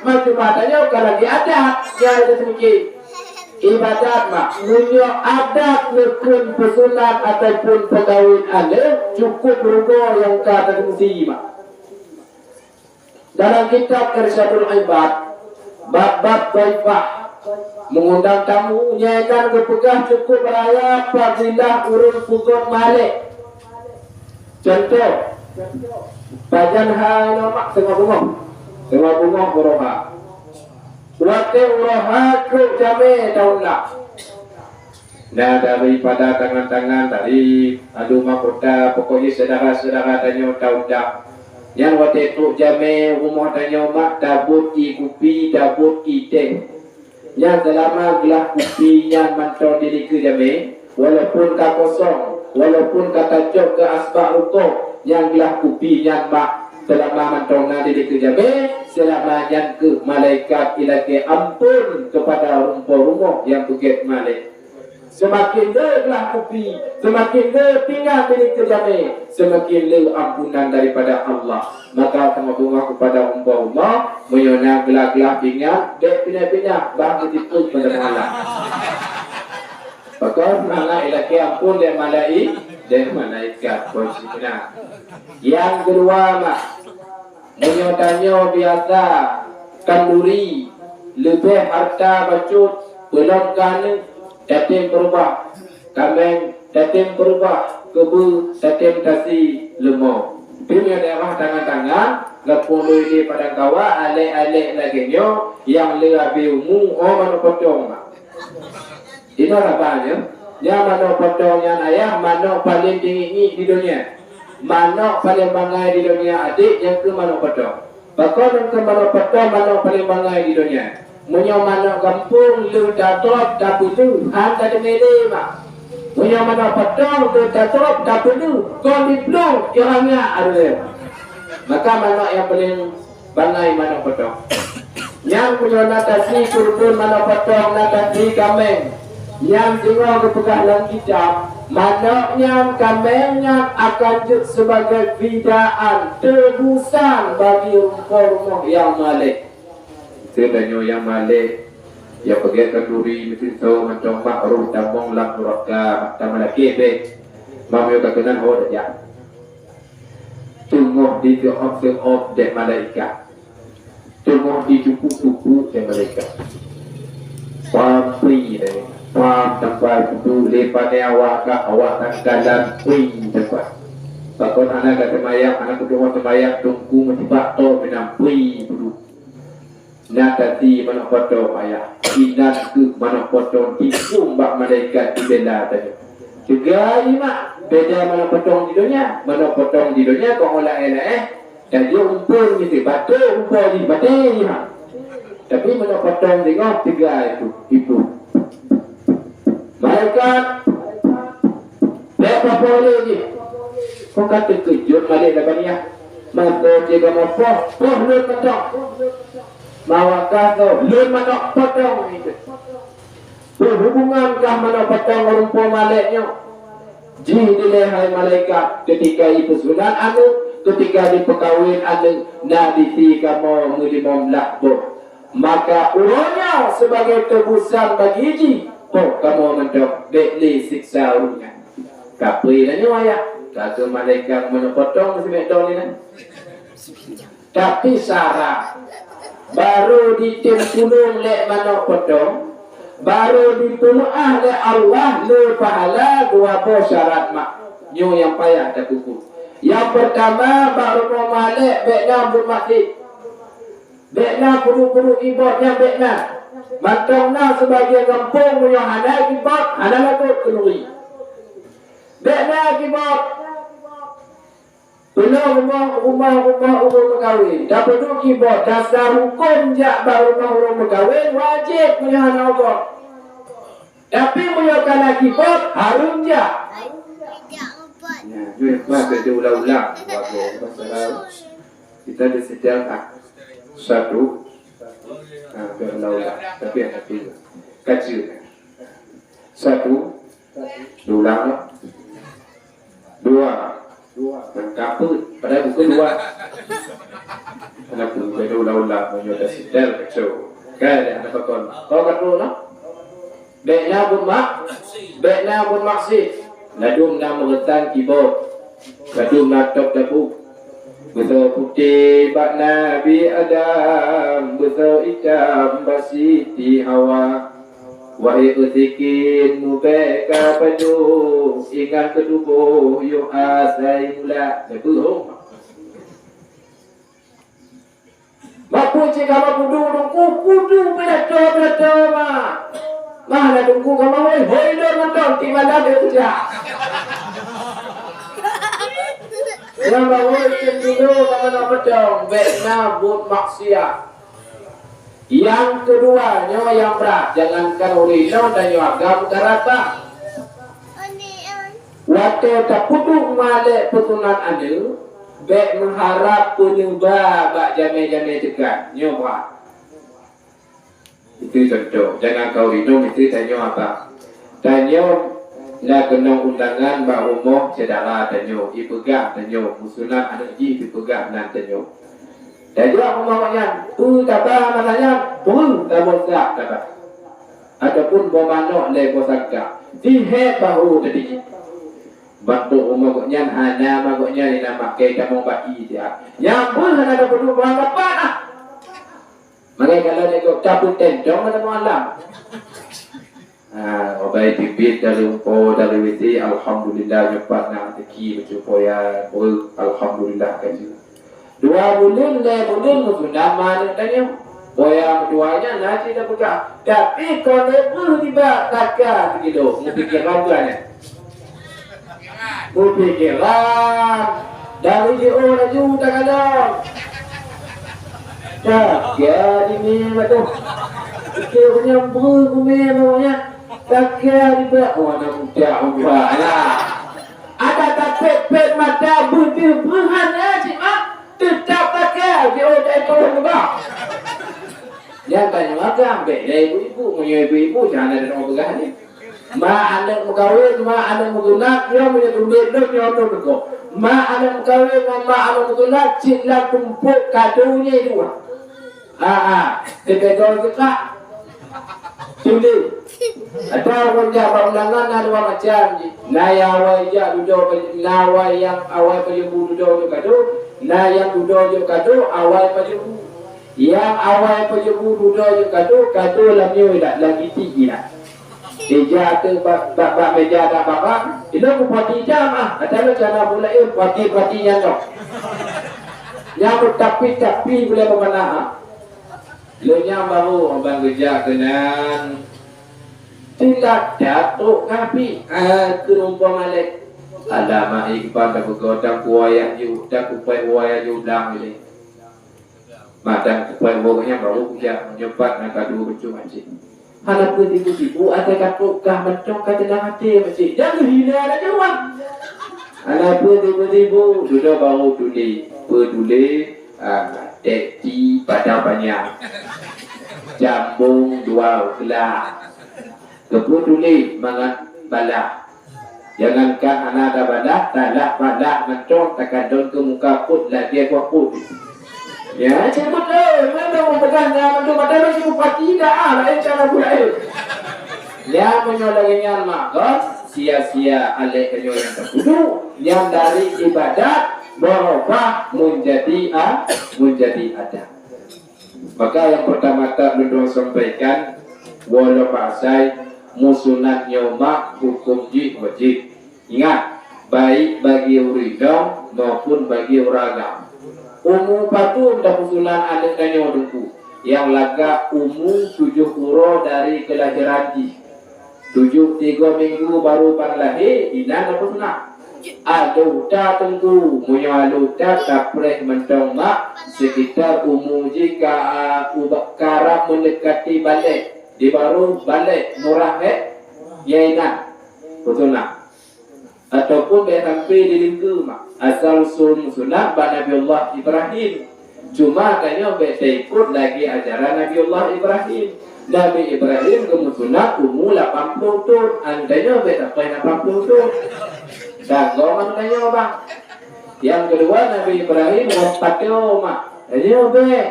Macuma tanyoe ka lagèe adat nyang teusuci. Ibadat, Mak, meunyoe adat neukheun peusunat ataupun peukawen aneuk, cukôp rugoe nyang ka teusuci, Mak. Dalam kitab Irsyadul Ibad, bab-bab dhaifah, meungundang tamu, nyan geupeugah cukôp raya apabila ureueng peugöt malèe. Cuntoh, pajan hai nyoe, Mak, teungoh beungoh. Teungoh beungoh uroe ha. Watèe uroe ha trok jamèe taundang. Na daripada tangan-tangan, dari adu mahkota, pokoknya syedara-syedara tanyoe taundang. Nyan watèe trok jamèe rumoh tanyoe, Mak, tabot ie kupi, tabot ie teh. Nyan seulama glah kupi nyan mantong di dikeue jamèe, walaupun ka kosong, walaupun ka tacok keu asbak rukoh, nyan glah kupi nyan, Mak, seulama mantong na di dikeue jamèe, seulama nyan keuh malaikat ilakèe amphon keupada rumpok rumoh nyang peugèt malèe. Seumaken le glah kupi, seumaken le pingan di dikeue jamèe, seumaken le ampunan daripada Allah. Maka teungoh beungoh keupada rumpok rumoh, meunyoe na glah-glah pingan, bèk pinah-pinah, bah geutipeu pada malam. Pakon hana ilakèe amphon lé malai-, lé malaikat, kon sibeuna. Nyang keudua, Mak, meunyoe tanyoe biasa khanduri, leubeh hareuta bacut, peulom keu aneuk, tatem peurubah. Kaméng tatem peurubah, keubeue tatem tasi leumo. Pi meunyoe daerah tangan-tangan, gampông lôn idéh Padang Kawa, alek-alek lagèe nyoe, nyang le abéh umu, oh, manok potong, Mak. Inoe raba nyoe, nyan manok potong nyan ayah, manok paleng teungiek-ngiek di donya. Manok paleng bangai di donya adek, nyan keuh manok potong. Pakon nyan keuh manok potong, manok paleng bangai di donya. Meunyoe manok gampông le tatrok tapeuleuh, han tateumé lé, Mak. Meunyoe manok potong le tatrok tapeuleuh, kon diplueng, irang nyak, adoe. Maka manok nyang paleng bangai manok potong. Nyan meunyoe na tasi keureubeuen manok potong, na tasi kaméng. Nyan singoh geupeugah lam kitab, manok nyan, kaméng nyan akan jeuet sibagai fidaan, teubusan bagi rumpok rumoh nyang malek. Teutanyoe nyang malek, nyang peugét khanduri meusisoe mantong, Mak, roh tamong lam nuraka, tameulakèe bèk. Meunyoe ka keunan ho tajak. Teungoh diseuôt-seuôt dèk malaikat. Teungoh dicupuk-cupuk dèk malaikat. Pam pri dèk, pam tampai peuduek lé pané awak ka, awak tangkalan pri tampai. Pakon hana ka seumayang, hana kuteumé seumayang, teungku meusibak toe meunan pri peuduek. Na tasi manok potong ayah, inan keuh manok potong tikôm bak malaikat jibela tanyoe. Teuga jih mak, beda manoe potong di donya. Manoe potong di donya kon laén-laén, tajok umpon miseue, batée umpon jih, batée jih mak. Tapi manoe potong singoh teuga itu, itu. Malaikat, bék papoh lé jih. Kon ka teukeujot Malik Zabaniah. Mantong cit kamoe poh, poh lôn mantong. Mawakah lôn mantong potong itu. Peue hubungan kah manoe potong ngon rumpok malèe nyoe? Jih dilèe hai malaikat, keutika jipeusunat aneuk, keutika jipeukawen aneuk, na disi kamoe meulimong blah boh. Maka uroe nyoe sebagai teubusan bagi jih, poh kamoe mantong, bèk lé siksa ureueng nyan. Kapeue na nyoe ayah? Ka keu malaikat manoe potong sibèk dong nyan. Tapi syarat, barô jitem tulông lé manoe potong, barô jipeumeu'ah lé Allah lé pahala dua boh syarat mak. Nyoe nyang payah tapeubuet. Nyang peurtama, bak rumoh malèe bèk na buet maksiet. Bèk na peuduek-peuduek kibot nyan bèk na. Mantong na seubagian gampông meunyoe hana kibot, hana lagot keuneuri. Bèk na kibot. Peunoh rumoh, rumoh, rumoh ureueng meukawen. Tapeuduek kibot, dasar hukôm jak bak rumoh ureueng meukawen wajéb meunyoe hana ubot. Tapi meunyoe ka na kibot, hareuem jak. Nyan, nyoe bah bèk diulang-ulang. Wagoe, masalah kita ada sidang, ah, satu. Ah, bèk ulang-ulang. Tapi ada tiga. Kaji. Satu. Diulang, no. Dua. Dua. Meukapeut. Padahai bukon dua. Kenapa? Beda ulang-ulang meunyoe dah setel kacau. Kan, ada apa kon? Kau kan dulu, no? Bèk na buet mak-, bèk na buet maksiet. Ladôm na meureutan kibot. Ladôm na tôb dabu. Beusoe putéh bak Nabi Adam, beusoe itam bak Siti Hawa. Wahé peusikin mubèk ka pajoh, ingat keu tuboh yoh asai mula. Neupeuhong. Mapeue cit kamoe kudu teungku, kudu pidato-pidato ma. Mah na teungku kamoe, hôi, hôi lôn mantong, tiep malam lôn jak. Nyang bahôi cit dulu kamoe na peudong, bèk na buet maksiat. Nyang keudua, nyoe nyang brat, jangankan ureueng inong, tanyoe agam ka rata. Watèe tapeuduek malèe peusunat aneuk, bèk meuharab peuneuba bak jamèe-jamèe teuka. Nyoe brat. Itu contoh. Jangankan ureueng inong, itu tanyoe apa? Tanyoe na keunong undangan bak rumoh syedara tanyoe, jipeugah tanyoe, meusunat aneuk jih jipeugah nan tanyoe. Tajak rumoh awak nyan, peue taba masa nyan, peue taba sak taba. Ataupun boh manok lé boh sangka. Jihét bahu tadi. Bak boh rumoh gobnyan hana ma gobnyan inan makai tamong bak ie siat. Nyang pun hana tapeuduek boh anggapan ah. Makai kalau dek gop tapeutentong hana mualam. Ha, obai tibit dari umpo, dari witi, alhamdulillah, nyoe pat na rezeki bacut poya, beuh, alhamdulillah, ka jeuet. Dua buleuen, lhèe buleuen, meusunat ma aneuk tanyoe. Poya meutuah nyan na cit tapeugah. Tapi kon lhèe beuh nibak taka sikilo, meupikéran tu aneuk. Meupikéran. Dari jiôh laju takalon. Dah, ya, di ni lah tu. Pikir punya breu gumé bawah nyan. Takkan juga, oh, anak muda, muda lah. Ada tapet-pet mata, beudeuh, breuhan, ya, cik mak. Tetap takkan, jiôh dari turun juga. Nyang tanyoe agam, bèk lé ibu-ibu. Meunyoe ibu-ibu, jangan ada orang peugah ni. Ma aneuk meukawen, ma aneuk meusunat, nyoe meunyoe tumbet lôn, nyoe lôn teuko. Ma aneuk meukawen ngon ma aneuk meusunat, cit lam tumpôk kado nyoe dua. Ha, ha. Teupeugah teuka. Tuléh. Atau kon jak bak undangan na dua macam jih. Na nyang awai jak dudoe, na awai nyang awai pajoh bu dudoe jok kado, na nyang dudoe jok kado awai pajoh bu. Nyang awai pajoh bu dudoe jok kado, kado lam nyoe dak, lam giti jih dak. Ija ateueh bak, bak, bak meja dak bak, bak. Ilôn peuhati jam ah, ata lôn cara bulaén peuhati-peuhati nyan dok. Nyang beutapi-tapi bulèe peumanah ah. Lôn nyang barô ban geujak keunan. Silat datuk ngapi, ah, keu rumpok malek. Alamak, iban dah beugotang kuayah ju, dah kupai kuayah ju dang ini. Madang kupai wong nyan baru kujak meunyoe pat na ka dua bucung aci. Hana peue tibu-tibu, asai ka trok kah mantong ka teunang até, Makcik. Jangan hina dah jawab. Hana peue tibu-tibu, dudoe baru tuléh. Peue tuléh, ah, teti padang panyang. Jambong dua belah. Keupeue tuléh mangat balah. Jangankan hana tabalah, talah-balah mantong takadon keu muka put lagèe buah put. Ya, cukop lé, mantong peugah nyan mantong mata laju pati dah, ah, laén cara pula, eh. Ya, meunyoe lagèe nyan mah, kon, sia-sia alèh tanyoe nyang teukudu, nyang dari ibadat berubah menjadi a-, menjadi adat. Maka nyang peurtama-tama lôn sampaikan, walau bahasai musunat nyoe mak huköm jih wajéb. Ingat, baik bagi ureueng inong maupun bagi ureueng agam. Umu padum tapeusunat aneuk tanyoe Teungku, nyang lagak umu tujoh uroe dari keulahiran jih. Tujoh tiga minggu baru ban lahé, inan tapeusunat. Alota Teungku, meunyoe alota tapreh mantong mak, sekitar umu jih ka, uba-, karab meundekati balek, di baroh balek murah hek, ya inan, peusunat. Ataupun bèk sampai di lingkeu mak, asal usul sunat bak Nabi Allah Ibrahim. Cuma tanyoe bèk taikot lagèe ajaran Nabi Allah Ibrahim. Nabi Ibrahim geumeusunat umu lapan ploh thon, an tanyoe bèk sampai lapan ploh thon. Dan goh man tanyoe bang. Nyang keudua, Nabi Ibrahim ngon patéh mak. Tanyoe bèk.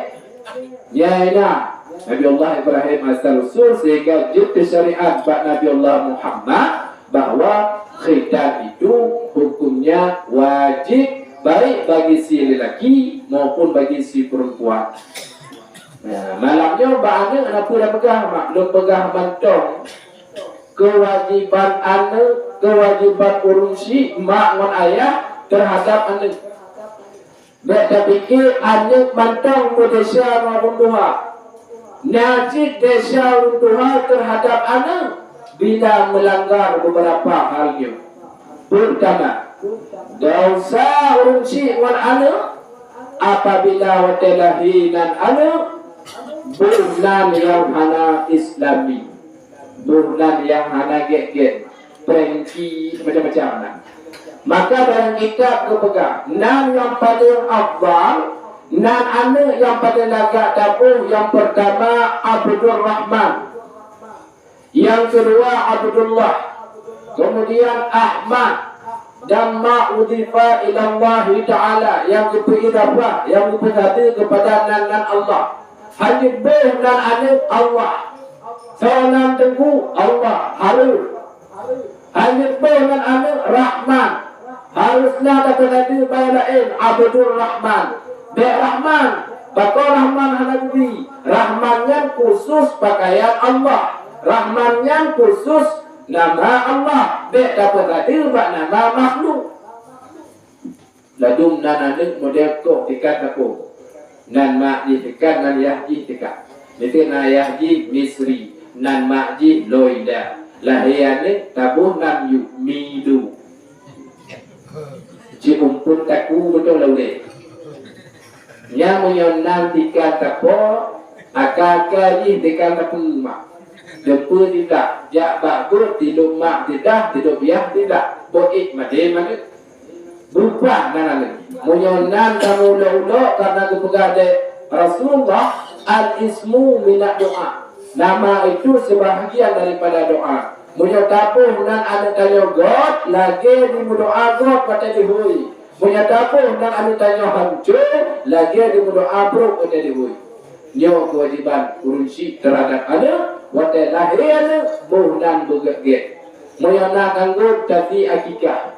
Ya, inan. Nabi Allah Ibrahim asal usul sehingga jeuet syariat bak Nabi Allah Muhammad, bahwa khitan itu hukumnya wajib baik bagi si lelaki maupun bagi si perempuan. Nah, malam nyoe bak aneuk hana peue tapeugah mak, lôn peugah mantong kewajiban aneuk, kewajiban ureueng syik, mak ngon ayah terhadap aneuk. Bèk tapike aneuk mantong meudesya ngon ureueng tuha. Na cit desya ureueng tuha teuhadab aneuk bila meulanggar beberapa hal nyoe. Peurtama, desya ureueng syik ngon aneuk apabila watèe lahé nan aneuk, boh nan nyang hana islami, boh nan nyang hana gèt-gèt, prengki, macam-macam nan. Maka dalam kitab geupeugah, nan nyang paleng afdal, nan aneuk nyang paleng lagak taboh nyang peurtama Abdurrahman, nyang keudua Abdullah, keumudian Ahmad, dan ma udhifa ilallahi ta'ala, nyang geupeuidhafah, nyang geupeusadeue keupada nan-nan Allah. Hana boh nan aneuk Allah. Soe nan Teungku? Allah. Harôh. Hana boh nan aneuk Rahman. Harôh na tapeusadeue bak nyang laén, Abdul Rahman. Bèk Rahman. Pakon Rahman hana geubi? Rahman nyan khusus pakaian Allah. Rahman nyan khusus nama Allah. Bèk tapeusadeue bak nama makhluk. Ladôm nan aneuk model kok teuka tapôh. Nan mak jih teuka, nan yah jih teuka. Miseue nan yah jih Misri, nan mak jih Loida. Lahé aneuk taboh nan Yu-, Milu. Cit umpun taku beutôi lé ulèe. Nyan meunyoe nan teuka tapôh, aka-aka jih teuka tapeue mak. Teupeu teuka, jak bak beuet, tilop mak teuka, tilop yah teuka. Boh ék madé maneuk. Beurubah nan aneuk. Meunyoe nan kamoe ulok-ulok, karena geupeugah lé Rasulullah, "Al-ismu minad doa." Nama itu sebahagian daripada doa. Meunyoe taboh nan aneuk tanyoe göt, lagèe jimeudoa göt watèe jihôi. Meunyoe taboh nan aneuk tanyoe hanco, lagèe jimeudoa brôk watèe jihôi. Nyoe keuwajéban ureueng syik teuhadap aneuk, watèe lahé aneuk, boh nan beugèt-gèt. Meunyoe na kanggo, tapi akikah.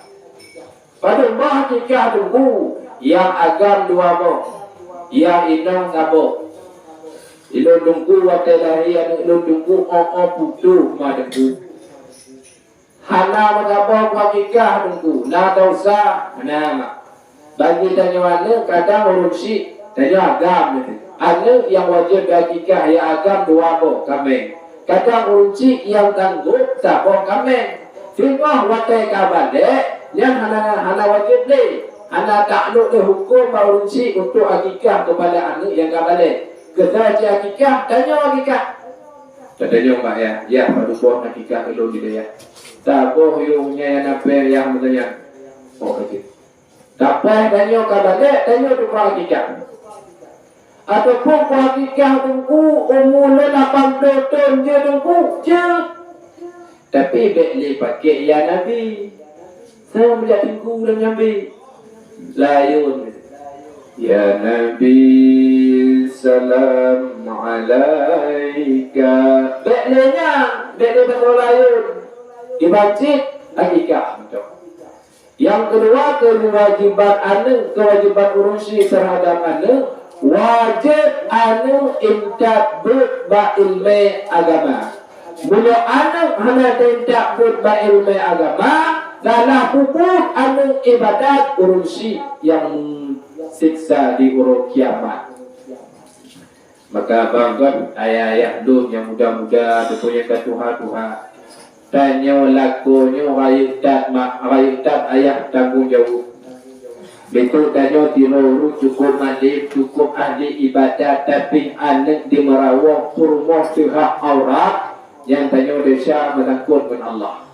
Padum boh akikah Teungku, nyang agam dua boh, nyang inong saboh. Ilôn Teungku watèe lahé aneuk lôn Teungku, oh, oh, putôh ma Teungku. Hana meusaboh keu akikah Teungku, na desya, hana mak. Bagi tanyoe aneuk kadang ureueng syik, tanyoe agam. Aneuk nyang wajéb beuakikah nyang agam dua boh kaméng. Kadang ureuëng chik nyang tanggong saboh kaméng. Singoh watée ka balek, nyan hana, hana wajéb lé. Hana taklok lé huköm bak ureuëng chik untuk akikah keupada aneuëk nyang ka balek. Keu soe cit akikah, tanyoe akikah. Tatanyong bak yah, "Yah, padub boh akikah ulôn di dayah?" "Saboh yuem nyan nyang na péng yah meutanyan." Oh, ka jeuet. Tapah tanyoe ka balek, tanyoe tukang akikah. Ataupun ku akikah teungku, umu lôn lapan ploh thon jeuet teungku, jeuet. Tapi bék lé pakék ya Nabi. Sama jak teungku dan nyambi. Layun. Ya Nabi, salam alaika. Bék lé nyan, bék lé pasoe layun. Dibancit akikah mantong. Nyang keudua, keuwajéban aneuëk, keuwajéban ureuëng chik teuhadab aneuëk, wajéb aneuëk intat beuet bak iéleumé agama. Meunyoe aneuëk hana teuintat beuet bak iéleumé agama, salah peubuet aneuëk iébadat, ureuëng chik nyang meuseksa di uroe kiamat. Maka banggat ayah-ayah lôn nyang muda-muda, ataupun nyang ka tuha-tuha, tanyoe lakoe nyoe rayeuk that mak, rayeuk that ayah tanggong jaweueb. Beutôi tanyoe tiroe ureuëng cukup malem, cukup ahli iébadat, tapi aneuëk di meurawöng peurumoh teuhah aurat, nyang tanyoe desya meusangkot ngon Allah.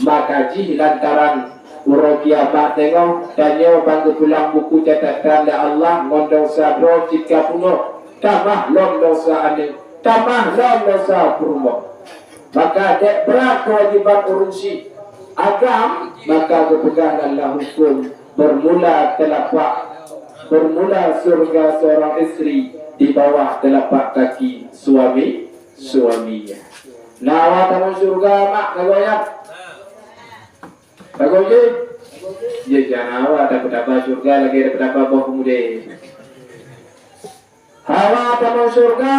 Maka jih lantaran uroe kiamat teungoh, tanyoe ban geupulang buku catatan lé Allah ngon desya droe cit ka peunoh, tamah lom desya aneuëk, tamah lom desya peurumoh. Maka dek brat keuwajéban ureuëng chik agam, maka geupeugah lam huköm, bermula telapak, bermula syurga seorang istri di bawah telapak kaki suami, suaminya. Na awak tamong syurga, mak, lagoe nyan? Lagoe jih? Jih, jangan awak dapat-dapat syurga lagée dapat-dapat boh keumudé. Hawa tamong syurga,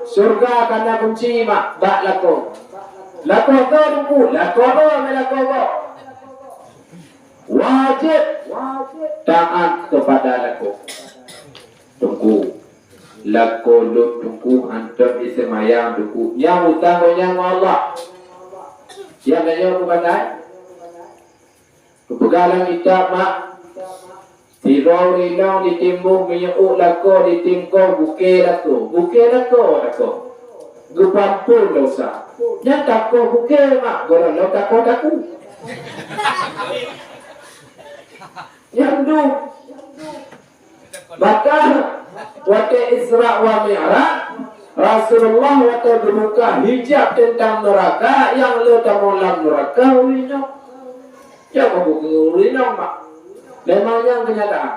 syurga ka na kunci mak bak lakoe. Lakoe goe teungku, lakoe goe, lakoe goe. Wajéb taat keupada lakoe. Teungku, lakoe lôn teungku hantom iseumayang teungku. Nyang utang gobnyan ngon Allah. Nyang tanyoe keu bandai. Geupeugah lam kitab mak, sidroe ureuëng inong jitimbôh minyeuk lakoe, jitimkoh bukée lakoe, bukée lakoe, lakoe. Geupeuampôn desya. Nyan takoh bukée mak, gohlom takoh takue. Nyan dum. Maka watée Isra wa Mi'raj, Rasulullah watée geubuka hijab teuntang neuraka, nyang le tamong lam neuraka ureuëng inong. Nyoe ka buku ureuëng inong, mak. Memang nyang keunyataan.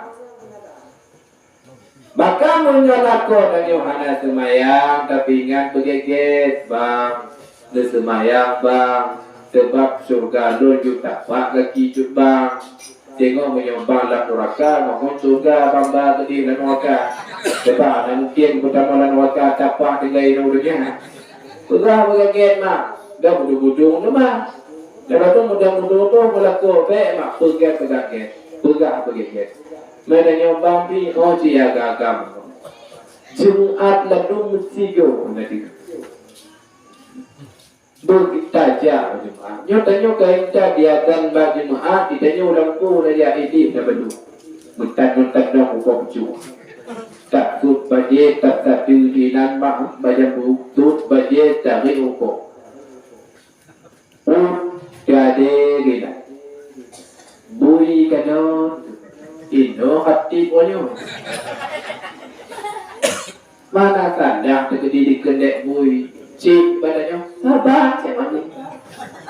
Maka meunyoe lakoe tanyoe hana seumayang, tapi ingat beugét-gét, bang. Neuseumayang, bang, sabab syeuruga lôn jeuet tapak gaki cut bang. Teungoh meunyoe bang lam nuraka, ngon syeuruga bang ba keudeh lam nuraka. Sabab hana mungken geutamong lam nuraka tapak tinggai inoe donya. Peugah beugét-gét, mak. Dah budong-budong teuma. Dah laju muda-muda tu meulakoe bék, mak. Peugah beugét-gét. Peugah beugét-gét. Meunyoe bang pi, oh, ci agam-agam. Jumat ladum meusigoe, na di. Beutaja Jumat. Nyoe tanyoe ka intat diazan bak Jumat, di tanyoe lam po raja idéh na balu. Meutan-meutan dong ukoe pucuk. Tak sut bajée, tak satu inan mak bajang bu, sut bajée tarék ukoe. Ut gadée gina. Bui kanoe, inoe hati ponyoe. Mana salah teukeudi dikeundek bui. Cit bak tanyoe, saban cit mandi.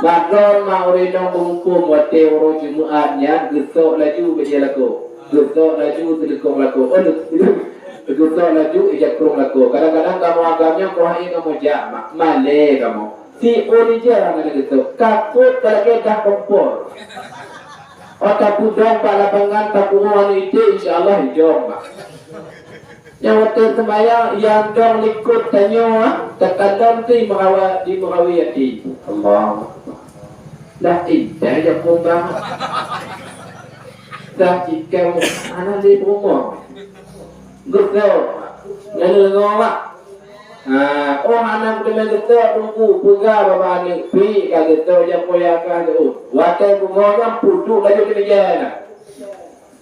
Padahai ma ureueng inong beumuphom watée uroe Jumat nyan geusok laju bajée lakoe. Geusok laju silikong lakoe. Oh, geusok laju ija krong lakoe. Kadang-kadang kamoe agam nyoe keuhai kamoe jak, mak. Malée kamoe. Si Elijah hana geutôk, ka peuet ka lagée dah kompor. Oh, tapudong bak lapangan, tapurueng aneuk iték, insya Allah ijom, mak. Nyang watée seumayang, nyang dong likot tanyoe, ah, takalon tu merawa-, di merawi ati. Allah. Dah intai japông bang. Dah cikang anak di rumah. Geusok. Lalu lengok, mak. Ha, oh, hana meuteumé geutok teungku, peugah bak aneuk, "Pi, ka geutok jak poh ya kah jeuet." Watèe beungoh nyan peuduek laju di meja na.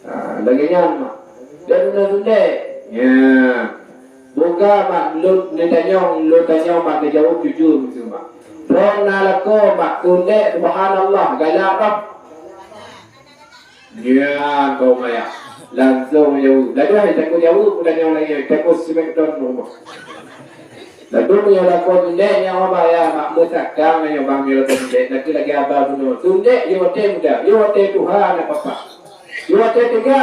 Ha, lagèe nyan mak. Dan na sundek. Ya. Buka mak, lôn neutanyong, lôn tanyong mak, neujaweueb jujur miseue mak. Droeneuh na lakoe mak, sundek, subhanallah, galak bah. Nyan kaum ayah. Langsong jaweueb. Laju hai takot jaweueb, peutanyong lagèe nyan, takot simek don rumoh. Laju meunyoe lakoe sundek nyan, oh, bah, ya, mak, meusakang nyoe, bah, meunyoe lakoe sundek, na keuh lagèe abah bunoe. Sundek, yo watèe muda, yo watèe tuha, na papa. Yo watèe teuga,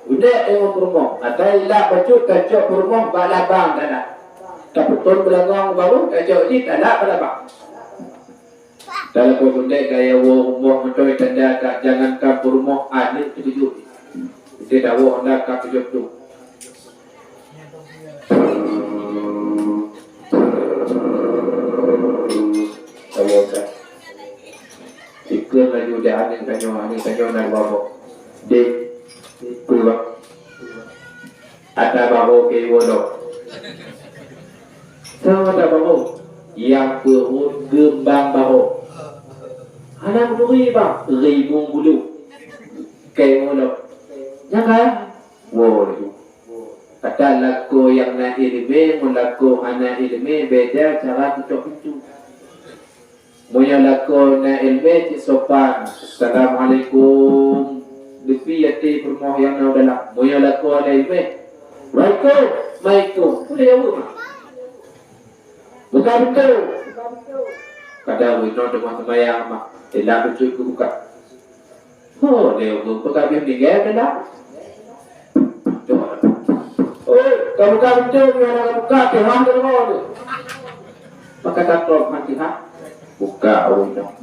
sundek ngon peurumoh. Asai ilak bacut, tacok peurumoh, bak labang, tanak. Tapeuton beulangong baru, tacok jih, tanak bak labang. Dalam peureulèe gaya woe rumoh meuntôi tanda ka jangankan peurumoh aneuk teukeujot. Kita dawoe anda ka keujot tu. Dawoe ka. Ikut laju dah aneuk tanyoe, aneuk tanyoe na dua boh. Dek, ikut, Bang. Ata barô keu iwoe lom. Soe ata barô? Nyang peuruet geumbang barô. Hana meuturi bang, rimueng bulu. Keu iwoe lom. Nyang ka? Woe laju. Ata lakoe nyang na ileumèe ngon lakoe hana ileumèe beda cara peucok pintoe. Meunyoe lakoe na ileumèe cit sopan, "Assalamualaikum." Leubeh até peurumoh nyang na u dalam. Meunyoe lakoe na ileumèe, "Waalaikum." "Maikum." Peue jaweueb mak? "Buka pintoe." Kadang inoe teuma seumayang mak, teulat bacut geubuka. Oh, dia pun peugah bih tinggai keunan. Oi, ka buka pintoe, nyoe hana ka buka, Tuhan ka deungoe tu. Maka taklok Fatihah, buka ureueng nyoe.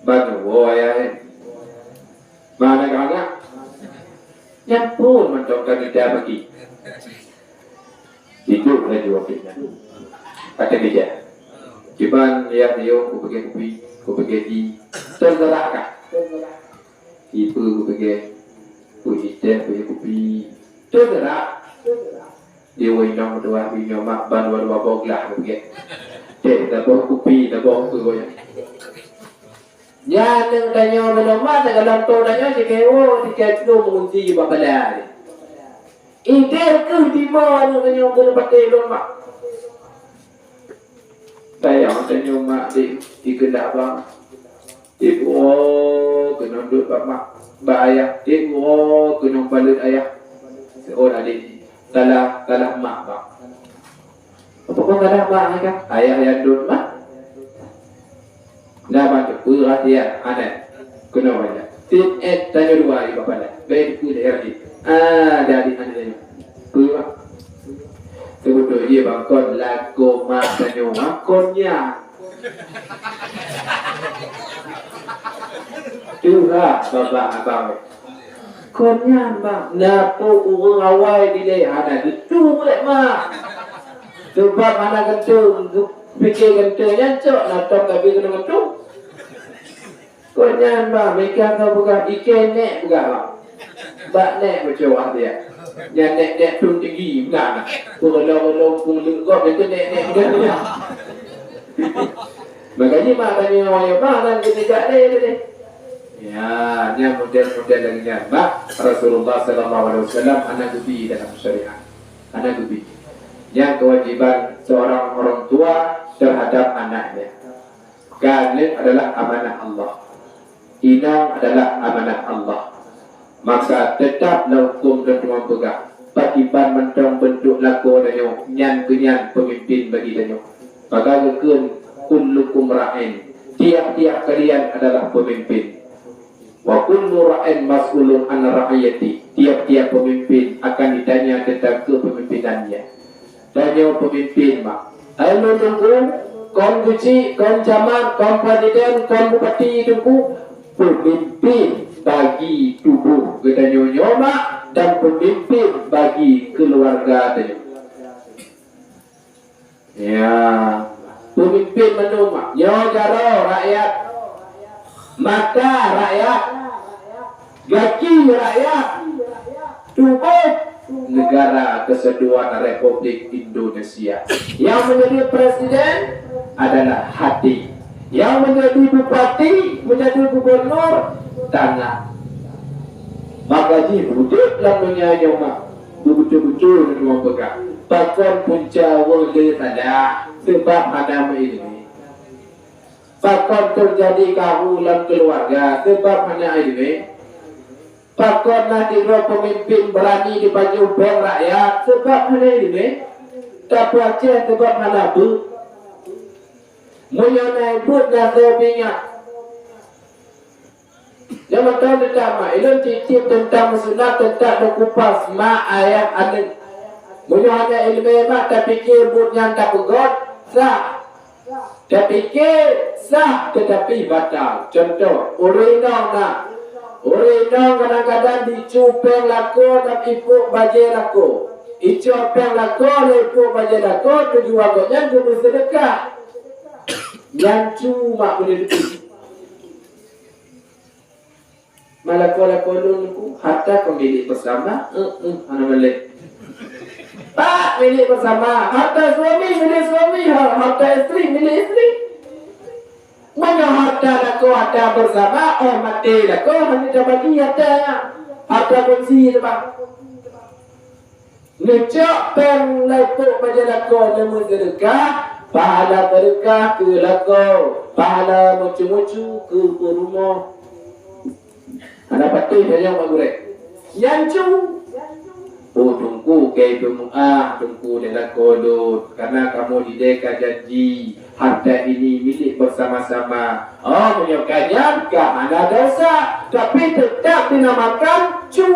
Ban woe ayah, eh. Mana ka anak? Nyan pun mantong ka geuda bagi. Hidup laju awak nyan. Kata bijak. Kiban lihat dia, ku pergi kupi, ku pergi di. Tergerak kah? Ibu ku pergi. Ku isteh pergi kupi. Tergerak. Dia wai nyong dua, bi nyong mak ban dua-dua boh gelah ku pergi. Dek, dah boh kupi, dah boh kupi. Nyan aneuk tanyoe meunyoe mat, dalam tô tanyoe jikheun, jikheun meungunci bak balai. Ideh keuh timoe aneuk tanyoe beuneupatéh lôn mak. Sayang tanyoe mak di, dikeundak bang. Tiep uroe keunoe duek bak mak, bak ayah. Tiep uroe keunoe baleuet ayah. Seuôn adik. Salah, salah mak bang. Apa kau salah mak, hai kah? Ayah nyang dum mak. Nah, bantu peurhatian aneuk. Keunoe banyak. Tiep eh tanyoe dua di bak balai. Baik di daerah ni. Ah, jadi aneuk tanyoe. Peue, Mak? Seubeutôi jih bang kon lakoe mak tanyoe, kon nyan. Tuha babah abang. Kon nyan, bang, na peue ureueng awai dilèe hana geutueng lé mak. Sabab hana geutueng, geupike geutueng nyan cok na tom ka bi keuneuk geutueng. Kon nyan, bang, meuikan ka peugah, ikei nèk peugah, bang. Bak nèk meucurah dia. Nyan nèk-nèk tun tinggi, bang. Peureuloh-reuloh pun leungkop, itu nèk-nèk peugah. Makajih mak tanyong, "Nyoe bang, nan keuneuk jak lé tadi?" Ya, nyan model-model lagèe nyan. Mak, Rasulullah sallallahu alaihi wasallam hana geubi dalam syariat. Hana geubi. Nyan kewajiban seorang orang tua terhadap anaknya. Aneuk adalah amanah Allah. Inong adalah amanah Allah. Maka, teutap lam hukôm lôn teuma peugah, pakriban mantong beuntuk lakoe tanyoe, nyan keuh nyan peumimpén bagi tanyoe. Maka geukheun, "Kullukum ra'in." Tiap-tiap kalian adalah peumimpén. "Wa kullu ra'in mas'ulun an ra'iyati." Tiap-tiap peumimpén akan ditanya tentang kepemimpinannya. Tanyoe peumimpén, mak. Hai lôn teungku, kon geuchik, kon camat, kon presiden, kon bupati teungku, peumimpén bagi tuboh geutanyoe nyoe, mak, dan peumimpén bagi keuluwarga tanyoe. Ya, peumimpén mandum, mak. Nyoe jaroe rakyat, mata rakyat, gaki rakyat, tuboh Negara Kesatuan Republik Indonesia. Yang menjadi presiden adalah hati. Yang menjadi bupati, menjadi gubernur, tangan. Maka jih udép lam donya nyoe mak, beutôi-beutôi meunyoe peugah. Pakon punca woe le salah, sebab hana meuileumé. Pakon teujadi karu lam keuluwarga, sebab hana ileumé. Pakon na sidroe peumimpin beurani jipajoh péng rakyat, sebab hana ileumé. Tapuaséh sebab hana beuet. Meunyoe na beuet na soe bingat. Nyang mantong teuntang mak, ilôn cicém teuntang meusunat, teuntang meukupas mak, ayah, aneuk. Meunyoe hana ileumé mak, tapike buet nyan tapeugöt, sah. Tapike sah, teutapi batal. Cuntoh, ureueng inong na. Ureueng inong kadang-kadang jicu péng lakoe lam ipuk bajée lakoe. Icok péng lakoe lam ipuk bajée lakoe, tujuan gobnyan keu meuseudeukah. Nyan cu mak beutôi-beutôi. Malako-lako lôn ku, harta kau milik bersama, eh, eh, hana malèe. Tak milik bersama, harta suami milik suami, ha-, harta isteri milik isteri. Meunyoe harta lako harta bersama, oh maté lako, hana tabagi harta nyan. Harta kongsi tu, bah. Neucok péng lam ipuk bajée lakoe neumeuseudeukah, pahala seudeukah keu lakoe, pahala meucu-meucu keu peurumoh. Hana patéh tanyoe mak gurée. Nyan cu. Oh, Teungku, keu ibu meuah, Teungku, di lakoe lôn, karena kamoe di deka janji, harta ini milik bersama-sama. Oh, meunyoe ka nyan, ka hana dosa, tapi tetap dinamakan cu.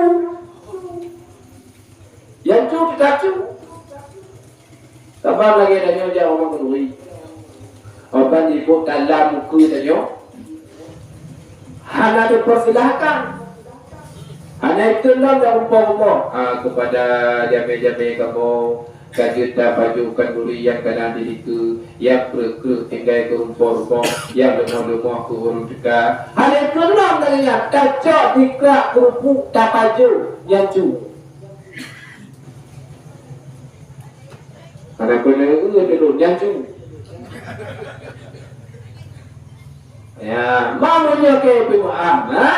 Nyang cu teuka cu. Saban lagée tanyoe jak u rumoh khanuri. Saban iboh talam ukeue tanyoe hana teupeursilahkan. Hana ikheun lom jak rumoh-rumoh. Ha, keupada jamé-jamé kamoe, ka jeuet tapajoh khanuri nyang ka na di dikeue, nyang kreueh-kreueh tinggai keu rumoh-rumoh, nyang leumoh-leumoh keu ureuëng teuka. Hana ikheun lom lagée nyan, tacok dikrak keurupuk tapajoh nyan cu. Hana peureulée eu teulon nyan cu. Ya, ma meunyoe keu ibu meuah, ha?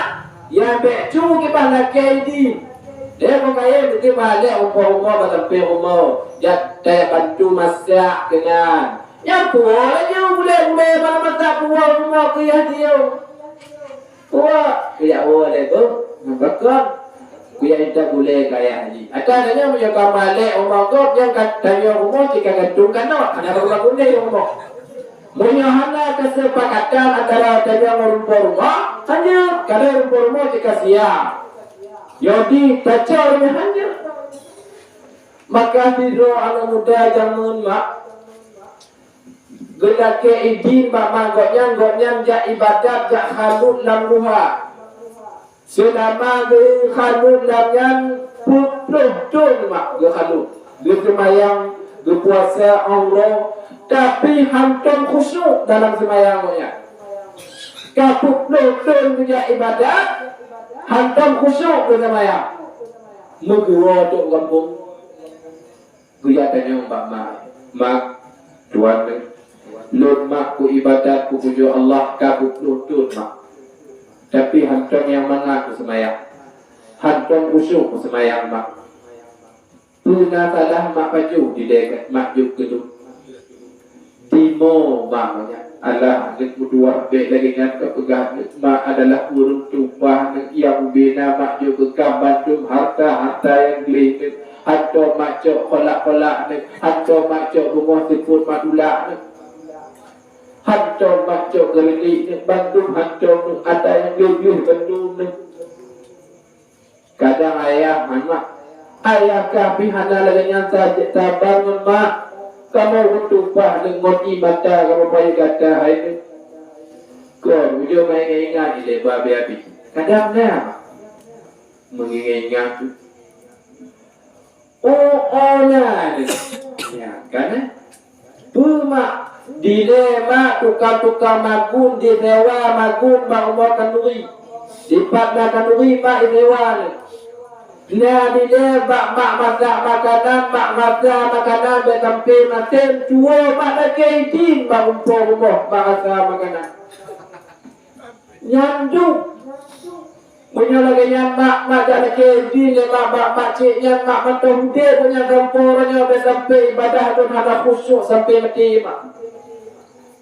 Ya bék cu kiban lakée idin. Lé bukayém kiban lé umpôh-umpôh bak sampéng rumoh, jak teubantu masak keunan. Nyang puwoe laju gulée-gulée bak masak puwoe rumoh keu yah jiyue. Puwoe, kujak woe lé beuh, ngon bakon. Kujak intat gulée keu ayah jih. Ata tanyoe meunyoe ka malée umu gob nyang ka tanyoe rumoh cit ka gantung kanot, hana bagoe-bagoe lé rumoh. Meunyoe hana keusepakatan antara tanyoe ngon rumpok rumoh, hana, kadang rumpok rumoh cit ka siap. Jadi, tacok nyoe hana. Maka sidroe aneuk muda jameun mak, geulakée idin bak ma gobnyan, gobnyan jak iébadat, jak khalut lam guha. Seulama geukhalut lam nyan peuet ploh thon mak geukhalut. Geuseumayang, geupuasa, umroh, tapi hantom khusyuk dalam seumayang gobnyan. Ka peuet ploh thon geujak iébadat, hantom khusyuk geuseumayang. Meugeue trok gampông. Geujak tanyong bak mak, "Mak, tuan neuh, lôn mak kuiébadat keu bunoe Allah ka peuet ploh thon mak. Tapi hantom nyang mangat kuseumbayang. Hantom khusyuk kuseumbayang mak. Peue na salah mak pajoh dilée mak jok keu lôn?" Timoh mak nyan. Alah, aneuk meutuwah bék lagée nyan kapeugah, aneuk mak adalah ureuëng tumpah, aneuk nyang ubena mak jok keu kah bandum harta-harta nyang gleh, aneuk. Hantom mak cok kolak-kolak, aneuk. Hantom mak cok beungoh seupôt mak tulak, aneuk. Hantom mak cok geureudek, aneuk. Bandum hantom, aneuk. Ata nyang gleh-gleh bandum, aneuk. Kadang ayah, "Mak, ayah kah pih hana lagée nyan sabe-, saban ngon mak. Kamoe ureuëng tumpah deungon ié mata kamoe pajoh gata hai nyoe." Kon ujong ingat-ingat ilée babée abih. Kadang na mak. Meungingat-ingat tu. Oh, oh, na. Ya, kan, eh? Peue mak? Dilée mak tukang-tukang magun disewa magun bak rumoh khanuri. Dipat na khanuri mak isewa nyan. Na dilèe bak mak masak makanan, mak masak makanan bèk sampé maté, tuwoe mak lakèe idin bak umpung rumoh mak masak makanan. Nyan dum. Meunyoe lagèe nyan mak, mak jak lakèe idin lé mak bak makcék nyan, mak mantong udép, meunyoe gampông uroe nyoe bèk sampé ibadah lôn hana khusyuk sampé maté mak.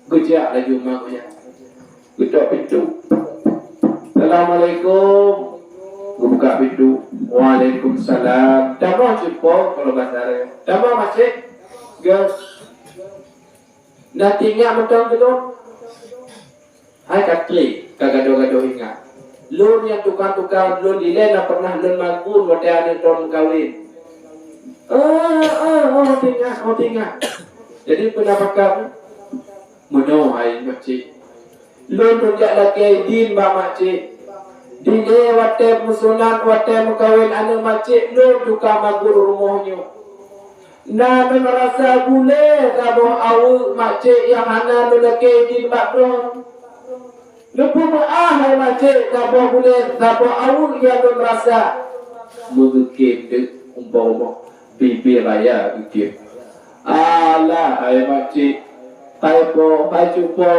Geujak laju mak nyan. Geutok pintoe. "Assalamualaikum." Geubuka pintoe. "Waalaikumsalam." "Tamah cit Po," kalau bahasa Arab. "Tamah makcék." Ge-, na teuingat mantong keu lôn? Hai ka trép, ka gadôh-gadôh ingat. Lôn nyang tukang-tukang lôn ilèe na pernah lôn magun watèe aneuk droen meukawen. Oh, oh, oh, teuingat, oh, teuingat. Jadi peue na pakat? Meunoe hai makcék. Lôn, lôn jak lakèe idin bak makcék. Dilèe watèe meusunat, watèe meukawen aneuk makcék, lôn tukang magun rumoh nyoe. Na lôn rasa gulèe saboh aweuek makcék nyang hana lôn lakèe idin bak droen. Neupeumeu'ah hai makcék saboh gulèe saboh aweuek nyang lôn rasa. Meugeukém deuk umpung rumoh, bibé raya geukém. Alah hai makcék, hai Po, hai cupo,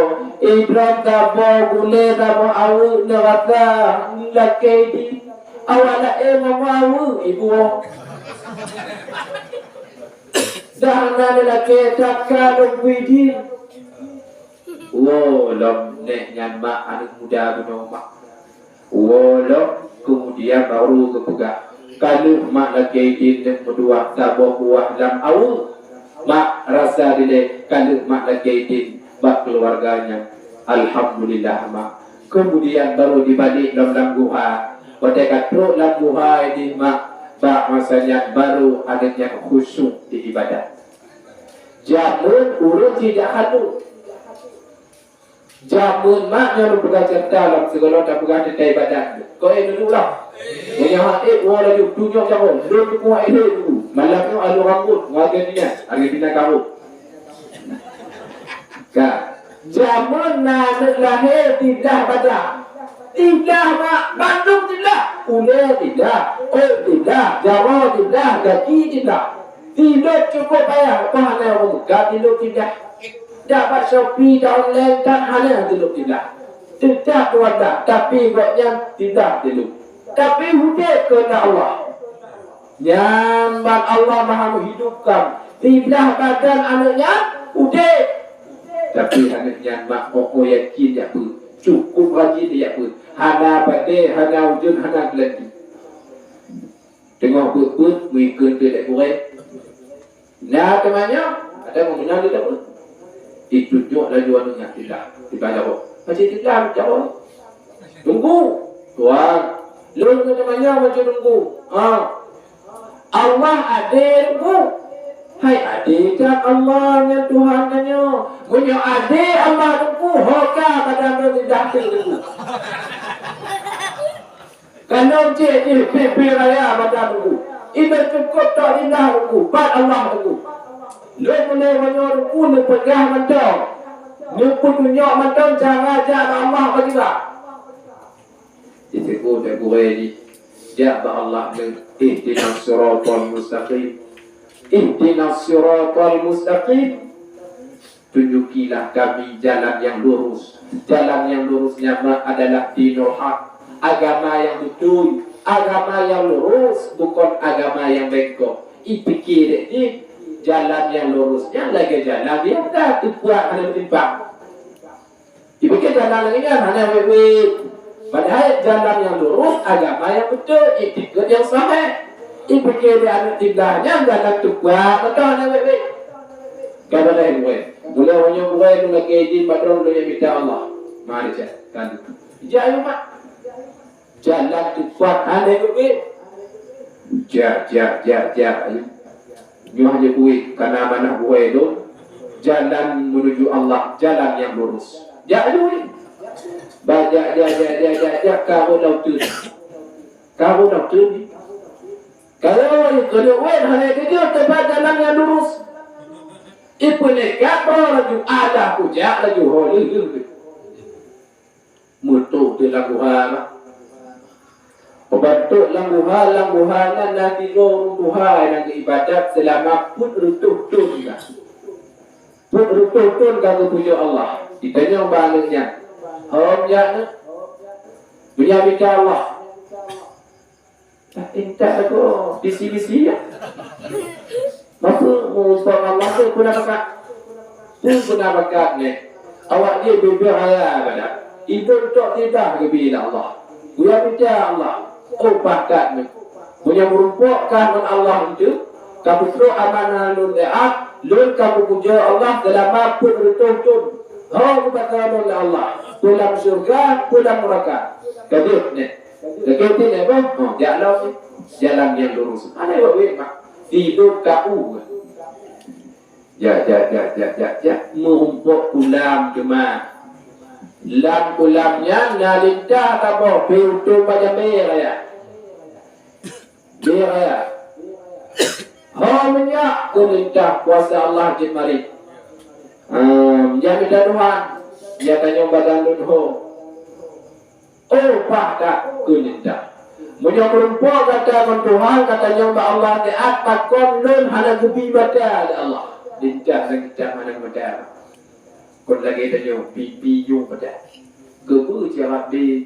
idroen saboh gulèe saboh aweuek neurasa lakèe idin. Awak laén ngon aweuek ibu. Dah na neulakèe that ka lôn bri idin. Woe lom, nèh nyan mak aneuk muda bunoe mak. Woe lom, keumudian baru geupeugah, "Ka lheueh mak lakèe idin neuk meutuah saboh buah lam aweuek. Mak rasa dilèe ka lheueh mak lakèe idin bak keuluwarga nyan. Alhamdulillah mak." Keumudian baru jibalek lom lam guha. Watèe ka trôk lam guha idin mak, bak masa nyan baru aneuk nyan khusyuk di ibadah. Jameun ureueng cit jak khandong. Jameun mak nyoe lôn peugah ceurita lom sigohlom tapeugah teuntang ibadat. Keu ék dulu lah. Meunyoe hana ék, woe laju tunyok jaroe. Lôn teupeu ék dulu. Malam nyoe alu rambot, ngon Argentina. Argentina karôh. Ka. Jameun na aneuk lahé tiblah badan. Tiblah mak, bandum tiblah. Ulèe tiblah, ôk tiblah, jaroe tiblah, gaki tiblah. Tilop cukôp payah, bah hana ureueng buka tilop tiblah. Dak bak Shopee, dak online, dak hana tilop tiblah. Teutap tuan dak, tapi gobnyan tiblah tilop. Tapi udép keuheundak Allah. Nyan ban Allah Maha Meuhidupkan. Tiblah badan aneuk nyan udép. Tapi aneuk nyan mak, oh, oh, yakin jak beuet. Cukôp rajin jak beuet. Hana padé, hana ujeuen, hana geulanti. Teungoh beuet-beuet, meuikeuen keu lé gurèe. Na teumanyong, ada meunan di dapur. Itunyok laju aneuk nyan tiblah, tiblah jaroe. Macam tiblah jaroe. Teungku, tuan. Lôn keuneuk manyong bacut Teungku. Ha. Allah adé Teungku. Hai adé that Allah nyan Tuhan tanyoe. Meunyoe adé Allah Teungku, ho ka badan lôn tiblah Teungku. Ka lôn cit jih pih-pih raya badan Teungku. Inan cukôp tok indah Teungku, pat Allah Teungku. Lôn meunyoe nyoe Teungku neupeugah mantong. Neupeutunyok mantong cara jak bak Allah bagaimana. Di siku teuh gurèe jih, jak bak Allah nyan, ihdinas siratal mustaqim. Ihdinas siratal mustaqim. Tunjukilah kami jalan yang lurus. Jalan yang lurus nyan adalah dinul haq, agama yang betul, agama yang lurus, bukon agama yang bengkok. Ipike deh jih, jalan yang lurus nyan lagèe jalan biasa, teukuat hana meusimpang. Ipike jalan lagèe nyan hana wèt-wèt. Padahai jalan yang lurus, agama yang betul, iktikad yang sahih. Ipike deh aneuk tiblah nyan jalan teukuat, beutôi hana wèt-wèt. Ka balèe gurèe. Mulai uroe nyoe gurèe lôn lakèe idin bak droeneuh lôn jak mita Allah. Mari, cak. Kan. Jak, ayo, mak. Jalan teupat hana geubi. Jak, jak, jak, jak, ayo. Nyoe hana geubi, kana manah gurèe lôn. Jalan menuju Allah, jalan yang lurus. Jak, ayo, ayo. Ba, jak, jak, jak, jak, jak, jak, ka rot lam teun. Ka rot lam teun. Kalau keuneuk wèt hana keujeuet teupat jalan nyang lurus. Ipeuleukat droe laju, adak kujak laju ho lheueh-lheueh. Meutoh teuh lam guha bah. Trok lam guha, lam guha nyan na sidroe ureueng tuha nyang geuibadat seulama peuet reutôh thon nyan. Peuet reutôh thon ka geupujoe Allah. Jitanyong bak aneuk nyan, "Ho, jak neuk, peue nyang mita Allah?" "Tak intat lagoe, bisi-bisi ya." Maka meurumpok Allah tu peue na bakat. Peue na bakat nyan. Awak jih bubé raya badan. Idong tok lidah geubi lé Allah. Geuya mita Allah. Oh, pakat nyoe. Meunyoe meurumpok ka ngon Allah itu, ka peutrok amanah lôn taat, lôn ka peupujoe Allah seulama peuet reutôh thon. Ho, geupasoe lôn lé Allah, peue lam syeuruga, peue lam neuraka. Ka jeuet nyan. Lagèe nyan, bah, ha, jak lom, jalan nyang lurus. Hana buet-buet, mak. Sidroe ka u. Jak, jak, jak, jak, jak, jak. Meurumpok kulam teuma. Lam kulam nyan na lintah saboh, pih utông bak jamé raya. Di raya. Ho, meunyak keu lintah kuasa Allah jeuet marit. Hmm, jak mita Tuhan, jak tanyong badan lôn ho. Oh, pakat keu lintah. Meunyoe meurumpok gata ngon Tuhan, ka tanyong bak Allah taat, pakon lôn hana geubi mata lé Allah? Lintah dan lintah hana mata. Kon lagèe tanyoe, pipi yue mata. Keupeue cara bie?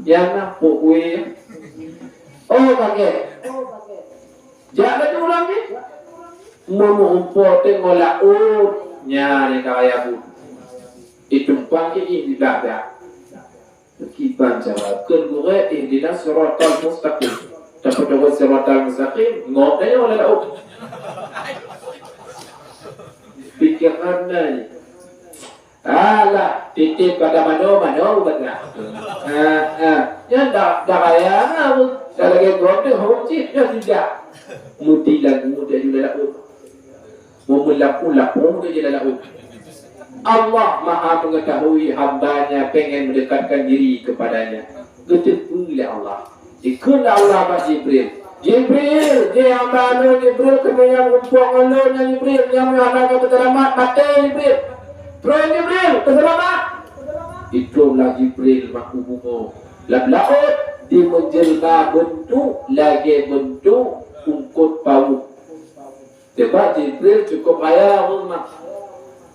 Nyang na pok wéh. Oh, pakai. Jak laju ulang ni. Meumeurumpok teungoh laôt, nyan ka raya buet. Itumpang ini di dada. Kiban cara kheun gurèe, "Ihdinas siratal mustaqim." Tapi teuka siratal mustaqim, ngop dayong lam laôt. Pikiran nai. Alah, titip pada mano, mano ubat na. Ha, ha. Nyan dak, dak raya na pun. Dak lagèe gob tu, hom cit, nyan tidak. Mudi lagu, dia juga lagu. Meulapu-lapu dia jadi laut. Allah Maha Mengetahui hamba-Nya pengen mendekatkan diri kepada-Nya. Geuteupeue lé Allah. Dikheun lé Allah bak Jibril, "Jibril, jih hamba Lôn Jibril keuneuk nyang meurumpok ngon Lôn nyan Jibril, nyang meuhana ka peuseulamat maté Jibril. Troh Jibril, peuseulamat!" Itulah Jibril mak u bumoe. Lam laôt dimeujeulma beuntuk lagèe beuntuk eungkôt pawöt. Sebab Jibril cukup raya ureueng mak.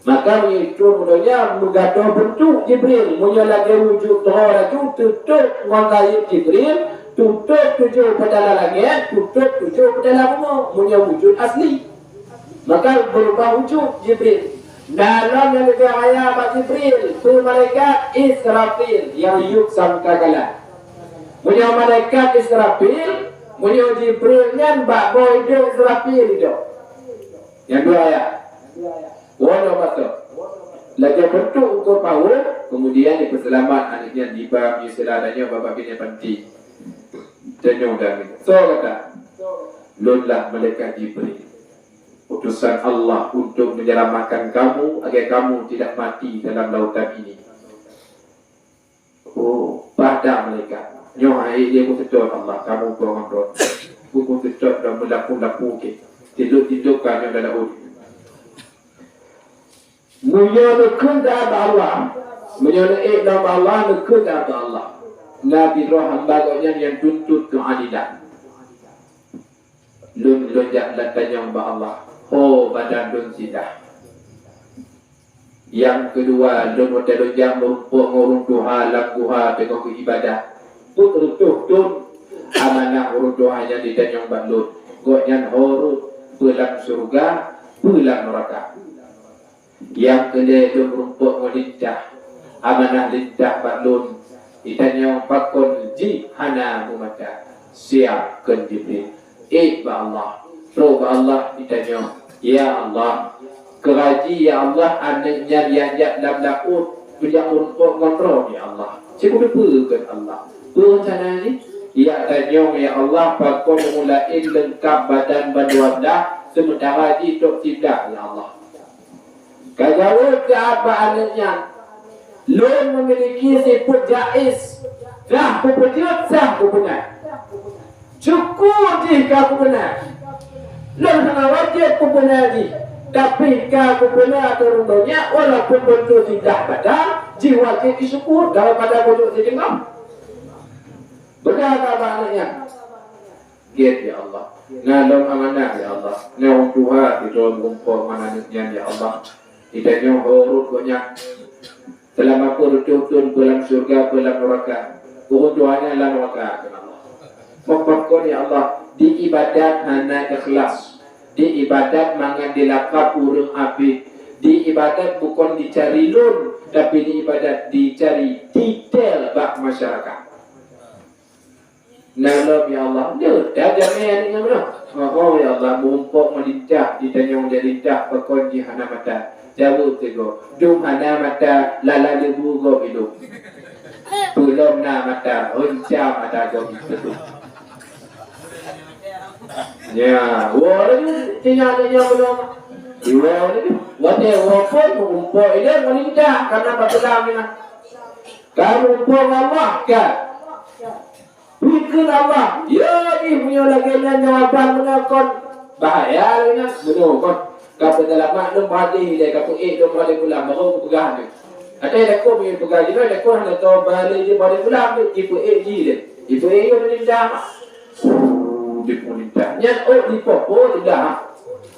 Maka meunyoe trok u donya meugadôh beuntuk Jibril, meunyoe lagèe wujud droe laju tutôp ngon sayeup Jibril, tutôp tujoh peutalam langèt, tutôp tujoh peutalam bumoe, meunyoe wujud asli. Maka beurubah wujud Jibril. Na lom nyang leubeh raya bak Jibril, peue malaikat Israfil nyang yup sangkakala. Meunyoe malaikat Israfil, meunyoe Jibril nyan bak boh idong Israfil idong. Nyang dua ayat. Woe lom basoe. Lagèe beuntuk eungkôt pawöt, keumudian jipeuseulamat aneuk nyan jiba meunyoe sila tanyoe babah binéh panti. Tanyoe dan soe gata? Lôn lah malaikat Jibril. Utusan Allah untuk menyelamatkan kamu agar kamu tidak mati dalam lautan ini. Oh, padan malaikat. Nyoe hai dia peuseutôt Allah, kamu buang ngon droe. Peuseutôt dan meulapu-lapu ke. Tindok-tindok ka nyoe dalam ureueng. Meunyoe neukheun taat bak Allah, meunyoe neuék lom bak Allah, neukheun taat bak Allah. Na sidroe hamba Gobnyan nyang tuntut keuadilan. Lôn, lôn jak lôn tanyong bak Allah, ho badan lôn sindah. Nyang keudua, lôn watèe lôn jak meurumpok ngon ureueng tuha lam guha teungoh geuibadah. Peuet reutôh thon amanah ureueng tuha nyan jitanyong bak lôn. Gobnyan ho rhot, peue lam syeuruga, peue lam neuraka. Nyang keulhèe lôn meurumpok ngon lintah, amanah lintah bak lôn, jitanyong pakon jih hana meumata. Siap kheun Jibril, ék bak Allah. Troh bak Allah jitanyong, "Ya Allah, keuraji ya Allah aneuk nyan nyang jak lam laôt, kujak meurumpok ngon droe ya Allah. Sibeutôi peue kheun Allah? Peue rencana jih?" Jitanyong, "Ya Allah, pakon ureueng laén leungkap badan bandua blah, seumeutara jih trok siblah ya Allah." Ka jaweueb taat bak aneuk nyan, "Lôn meumiliki sifeuet jaiz, sah kupeujeuet, sah kupeuna. Syukur jih ka kupeuna. Lôn hana wajéb kupeuna jih, tapi ka kupeuna ateueh ureueng donya, walaupun beuntuk siblah badan, jih wajéb jisyukur daripada beuntuk sideungoh." Beugah ka bak aneuk nyan. Gét, ya Allah. Na lom amanah, ya Allah. Na ureueng tuha sidroe meurumpok ngon aneuk nyan, ya Allah. Di tanyoe ho rot gobnyan. Seulama peuet reutôh thon, peu lam syeuruga, peu lam nuraka. Ureueng tuha nyan lam nuraka, ya Allah. Pakon, ya Allah, di ibadat hana ikhlas. Di ibadat mangat dilakab ureueng abit. Di ibadat bukon dicari lôn, tapi di ibadat dicari titel bak masyarakat. Na lom, ya Allah, nyoe dah jamé aneuk nyan meunoe. Oh, oh, ya Allah, meurumpok meulintah, jitanyong lé lintah, pakon jih hana mata. Jaweueb sigoe, dum hana mata, lala leubue gob idong. Peulom na mata, hunca mata gob idong. Ya, woe laju, tinggai aneuk nyan meunoe. Iwoe laju. Watèe woe phon meurumpok ilèe meulintah, karena bak beulam nyan. Ka meurumpok ngon Allah, ka. Bukon Allah. Ya jih, meunyoe lagèe nyan jawaban meunoe kon bahaya lagèe nyan. Meunoe kon. Ka peuseulamat lom padé ilèe, ka peuék lom padé pulang, baru geupeugah nyoe. Até takot meunyoe peugah jinoe, takot hana teubalè jih padé pulang, jipeuék jih lé. Jipeuék jih meulintah. Jipeuék meulintah. Nyan ôk jipoh-poh lidah.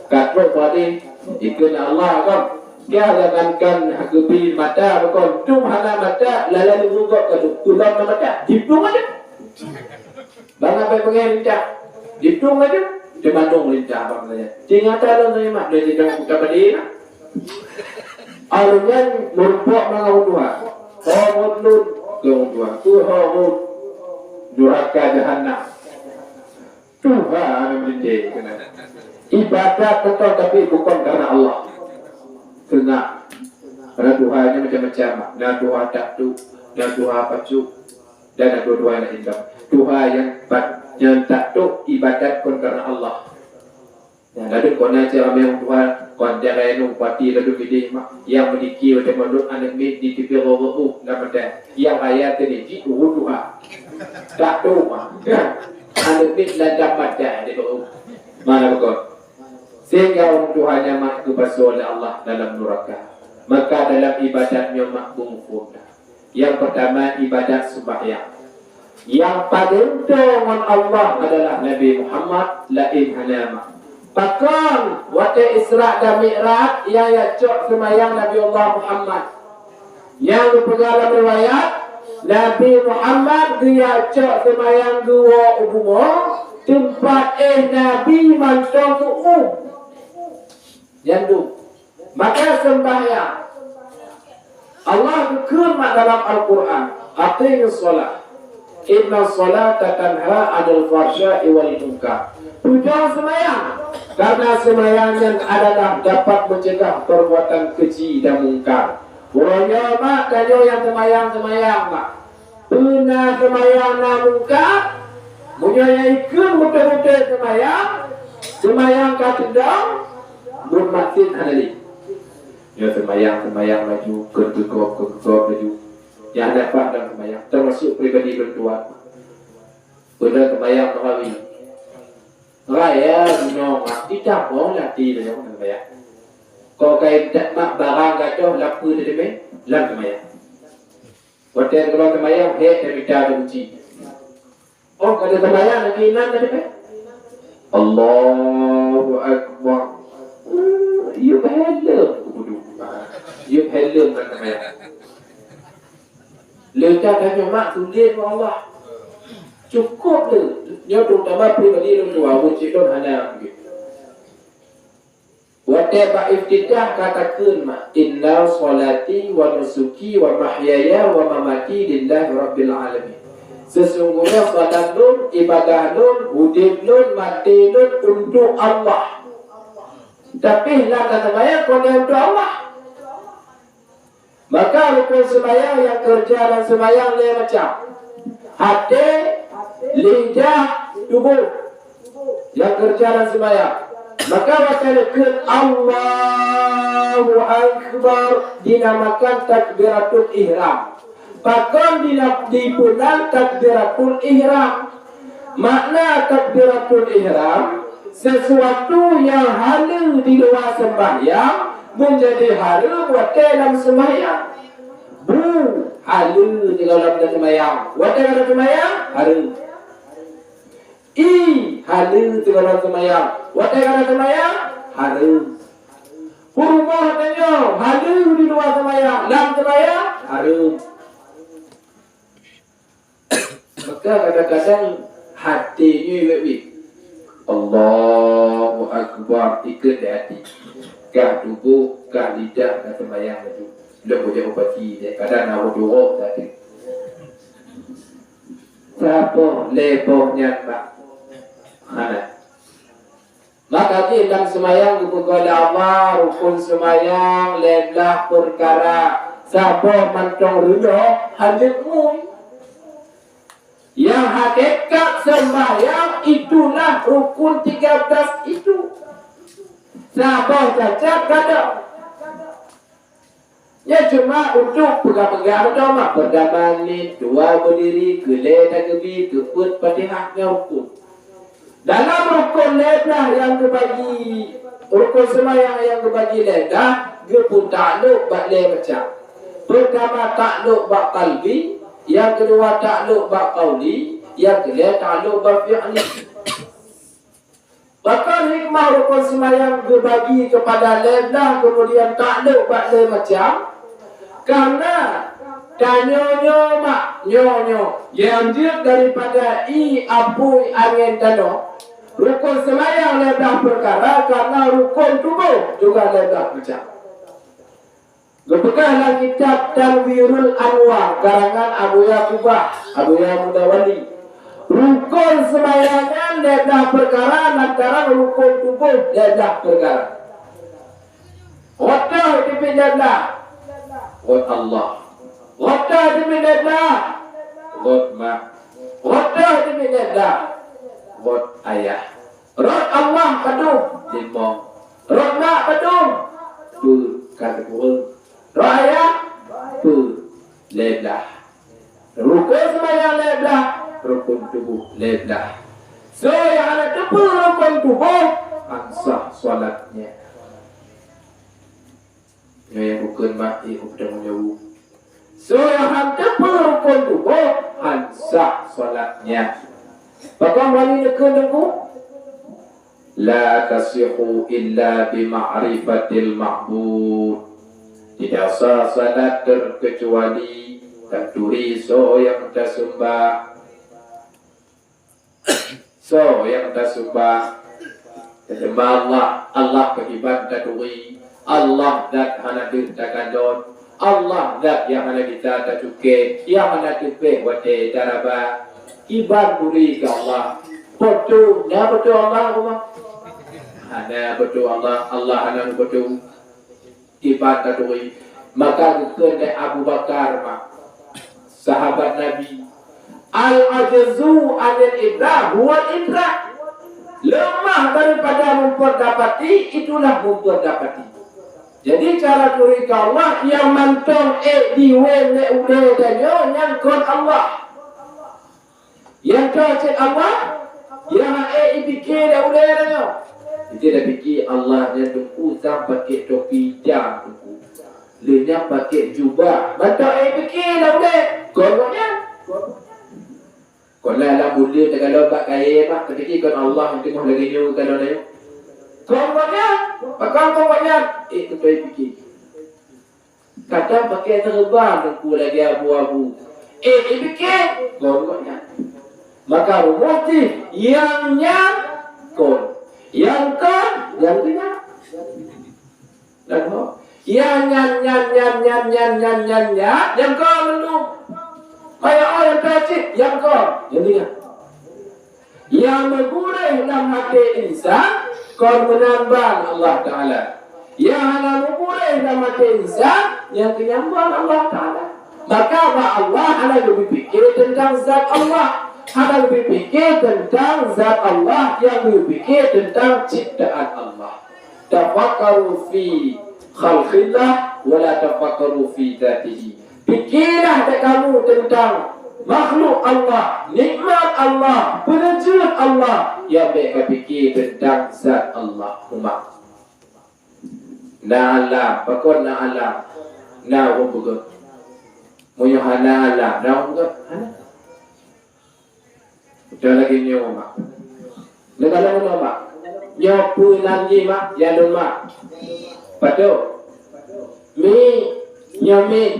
Ka trok padé, ikheun Allah kon. Keu jangankan geubri mata bukon, dum hana mata, lala leubue gob ka dum, tulông na mata, jiplueng aja. Bang abai beungèh lintah, jiplueng aja, teumandong lintah bang saya. Tingata lôn saya mak, dia tidak buka badi lah. Alunyan meurumpok mangat ureueng tuha. Ho rot lôn keu ureueng tuha. Keu ho rot nuraka jahannam. Tuha nyang meulintèe keunan. Ibadat beutôi tapi bukon karena Allah. Seungab. Karena tuha nyan macam-macam. Na tuha tattoo, na tuha pacu, dan na tuha-tuha laén. Tuha nyang pat-, nyang tattoo ibadat kon karena Allah. Nyan, ladôm kona cit ramè ureueng tuha, kon jagai nyoe bupati ladôm idéh mak, nyang meudiki watèe mondok aneuk miet di tipi rôh-rôh lam mata, nyang raya teuh jih ureueng tuha. Tattoo mak. Aneuk miet lam mata di rôh. Mana beukon? Sehingga ureueng tuha nyan mak geupasoe lé Allah dalam nuraka. Maka dalam ibadat nyoe mak beumuphom dah. Nyang peurtama ibadat seumbahyang. Nyang padum toe ngon Allah adalah Nabi Muhammad, laén hana mak. Pakon watèe Isra dan Mi'raj nyang jak cok seumayang Nabi Allah Muhammad. Nyang geupeugah lam riwayat, Nabi Muhammad geujak cok seumayang geuwoe u bumoe, teumpat éh Nabi mantong geuuem. Nyan dum. Maka seumbahyang. Allah geukheun mak dalam Al-Qur'an, "Aqimus shalah. Inna shalata tanha 'anil fahsya'i wal munkar." Peujang seumayang, karena seumayang nyan adalah dapat mencegah perbuatan keji dan mungkar. Uroe nyoe mak, tanyoe nyang seumayang-seumayang mak. Peue na seumayang na mungkar, meunyoe nyang ikheun beutôi-beutôi seumayang, seumayang ka teudong, buet maksiet hana lé. Nyoe seumayang, seumayang laju, keu teugop, keu teugop laju. Nyang hana paih lam seumayang, teumasuk pribadi lôn tuan. Peue na seumayang tarawih. Raya gunong, itamong lati lôn seumayang. Kok kai dak mak barang gadoh lapeu teudeumé lam seumayang. Watèe keuluwa seumayang, hék tamita teukunci. Oh, ka teuseumbayang lagèe inan tadi, eh? Allahu Akbar. Uh, yub helm. Waduh. Yub helm ban seumayang. Leuka tanyoe mak tuléh ngon Allah. Cukup lé. Nyoe terutama pribadi lôn dua, buet sidroe hana mungkin. Watèe bak iftitah ka takheun mak, "Inna sholati wa nusuki wa mahyaya wa mamati lillahi rabbil alamin." Sesungguhnya salat lôn, ibadah lôn, udép lôn, maté lôn untuk Allah. Tapi lam taseumayang kon untuk Allah. Maka rukon seumayang nyang keureuja lam seumayang lhèe macam. Até, lidah, tuboh nyang keureuja lam seumayang. Maka watèe neukheun Allahu Akbar dinamakan takbiratul ihram. Pakon dina-, dipeunan takbiratul ihram? Makna takbiratul ihram, sesuatu nyang haleue di luwa seumbahyang meunjadi haleue watèe lam seumbahyang. Bu, Haleue sigohlom taseumayang. Watée ka taseumayang, hareuem. Ié haleue sigohlom seumayang. Watée ka taseumayang, hareuem. Peurumoh tanyoe haleue di luwa seumayang, lam seumayang, hareuem. Maka kadang-kadang até nyoe wét-wét. Allahu Akbar, ikheun di até. Kah tuboh, kah lidah, ka seumayang laju. Lom bujak upati deh, kadang na udurok tadi. Saboh lé boh nyan bak. Hana. Maka jih lam seumayang geupeugoe lé Allah rukon seumayang lé blah peukara, saboh mantong reulôh hana mui. Nyang hakikat seumayang itulah rukun tiga belas itu. Saboh cacat gadôh. Nyan cuma untuk peugah-peugah mantong mak, peurtama nit, dua beudiri, keulhèe tageubi, keupeuet Fatihah ngon rukun. Dalam rukun lhèe blah nyang geubagi, rukun seumayang nyang geubagi lhèe blah, geupeutak lhok bak lhèe macam. Peurtama tak lhok bak kalbi, nyang keudua tak lhok bak kauli, nyang keulhèe tak lhok bak fi'li. Pakon hikmah rukon seumayang geubagi keupada lhèe blah keumudian tak lhok bak lhèe macam? Kareuna tanyoe nyoe mak, nyoe nyoe nyang jeuet daripada ié apui angén tanoh. Rukon seumayang lhèe blah peukara kareuna rukon tuboh juga lhèe blah macam. Geupeugah lam kitab Tanwirul Anwar karangan Abu Yakubah, Abu Yahya Mudawali, rukon seumayang nyan lhèe blah peukara lantaran rukon tuboh lhèe blah peukara. Rot toh teubiet lhèe blah, rot Allah. Rot toh teubiet lhèe blah, rot mak. Rot toh teubiet lhèe blah, rot ayah. Rot Allah padum? Limong. Rot mak padum? Peuet, ka sikureueng. Rot ayah? Peuet, lhèe blah. Rukon seumayang lhèe blah, rukon tuboh lhèe blah. Soe nyang hana teupeue rukon tuboh, han sah salatnya. Nyoe nyang bukon mak, eh, geutanggong jaweueb. Soe nyang han teupeue rukon tuboh, han sah salatnya. Pakon wali neukheun Teungku? La tasihhu illa bi ma'rifatil ma'bud. Tidak sah salat terkecuali taturi soe nyang taseumbah. Soe nyang taseumbah? Taseumbah Allah, Allah pakriban taturi, Allah zat hana deuh takalon, Allah zat nyang hana gisa tacuké, nyang hana teupéh watée taraba. Kiban turi keu Allah. Po teu, na po teu Allah, Allah? Hana po teu Allah, Allah hana po teu. Kiban taturi. Maka geukheun lé Abu Bakar, mak, sahabat Nabi, "Al-ajzu anil ibrah huwal ibrah." Leumah daripada meupeudapati, itulah meupeudapati. Jadi, cara turi keu Allah nyang mantong ék diwén lé ulée tanyoe nyan kon Allah. Nyang ka cit Allah, nyang hana ék jipike lé ulée tanyoe. Ita tapike Allah nyan Teungku sang pakai topi itam Teungku. Lheueh nyan pakai jubah. Mantong ék jipike lé ulée. Kon gobnyan. Kon lam buleuen takalon bak kayée mak, tapike kon Allah nyang teungoh lagée nyoe kalon nyoe. Kon gobnyan. Pakon kon gobnyan? Ék teuntée pike. Kadang pakai seureuban Teungku lagée abu-abu. Ék jipike, kon gobnyan. Maka rumoh jih, nyang nyan kon. Nyang kon, nyang keu nyan. Lagoe, nyang nyan, nyan, nyang kon mandum. Maya oh nyang ka cit, nyang kon, nyang keu nyan. Nyang meuguréh lam até insan, kon meunan ban Allah Taala. Nyang hana meuguréh lam até insan, nyang keu nyan ban Allah Taala. Maka bak Allah hana geupike teuntang zat Allah. Hana geupike teuntang zat Allah, nyang geupike teuntang ciptaan Allah. Tafakkaru fi khalqillah, wa la tafakkaru fi dzatihi. Pikirlah dek kamu tentang makhluk Allah, nikmat Allah, peuneujeut Allah, nyang bèk kapikir tentang zat Allah. Umat. Na alam, pakon na alam? Na ureueng peugah. Meunyoe hana alam, na ureueng peugah? Hana. Beutôi lagèe nyoe, mak. Neukalon nyoe, mak. Nyoe peue nan jih, mak? Ya lôn, mak. Patok. Miet. Nyoe miet.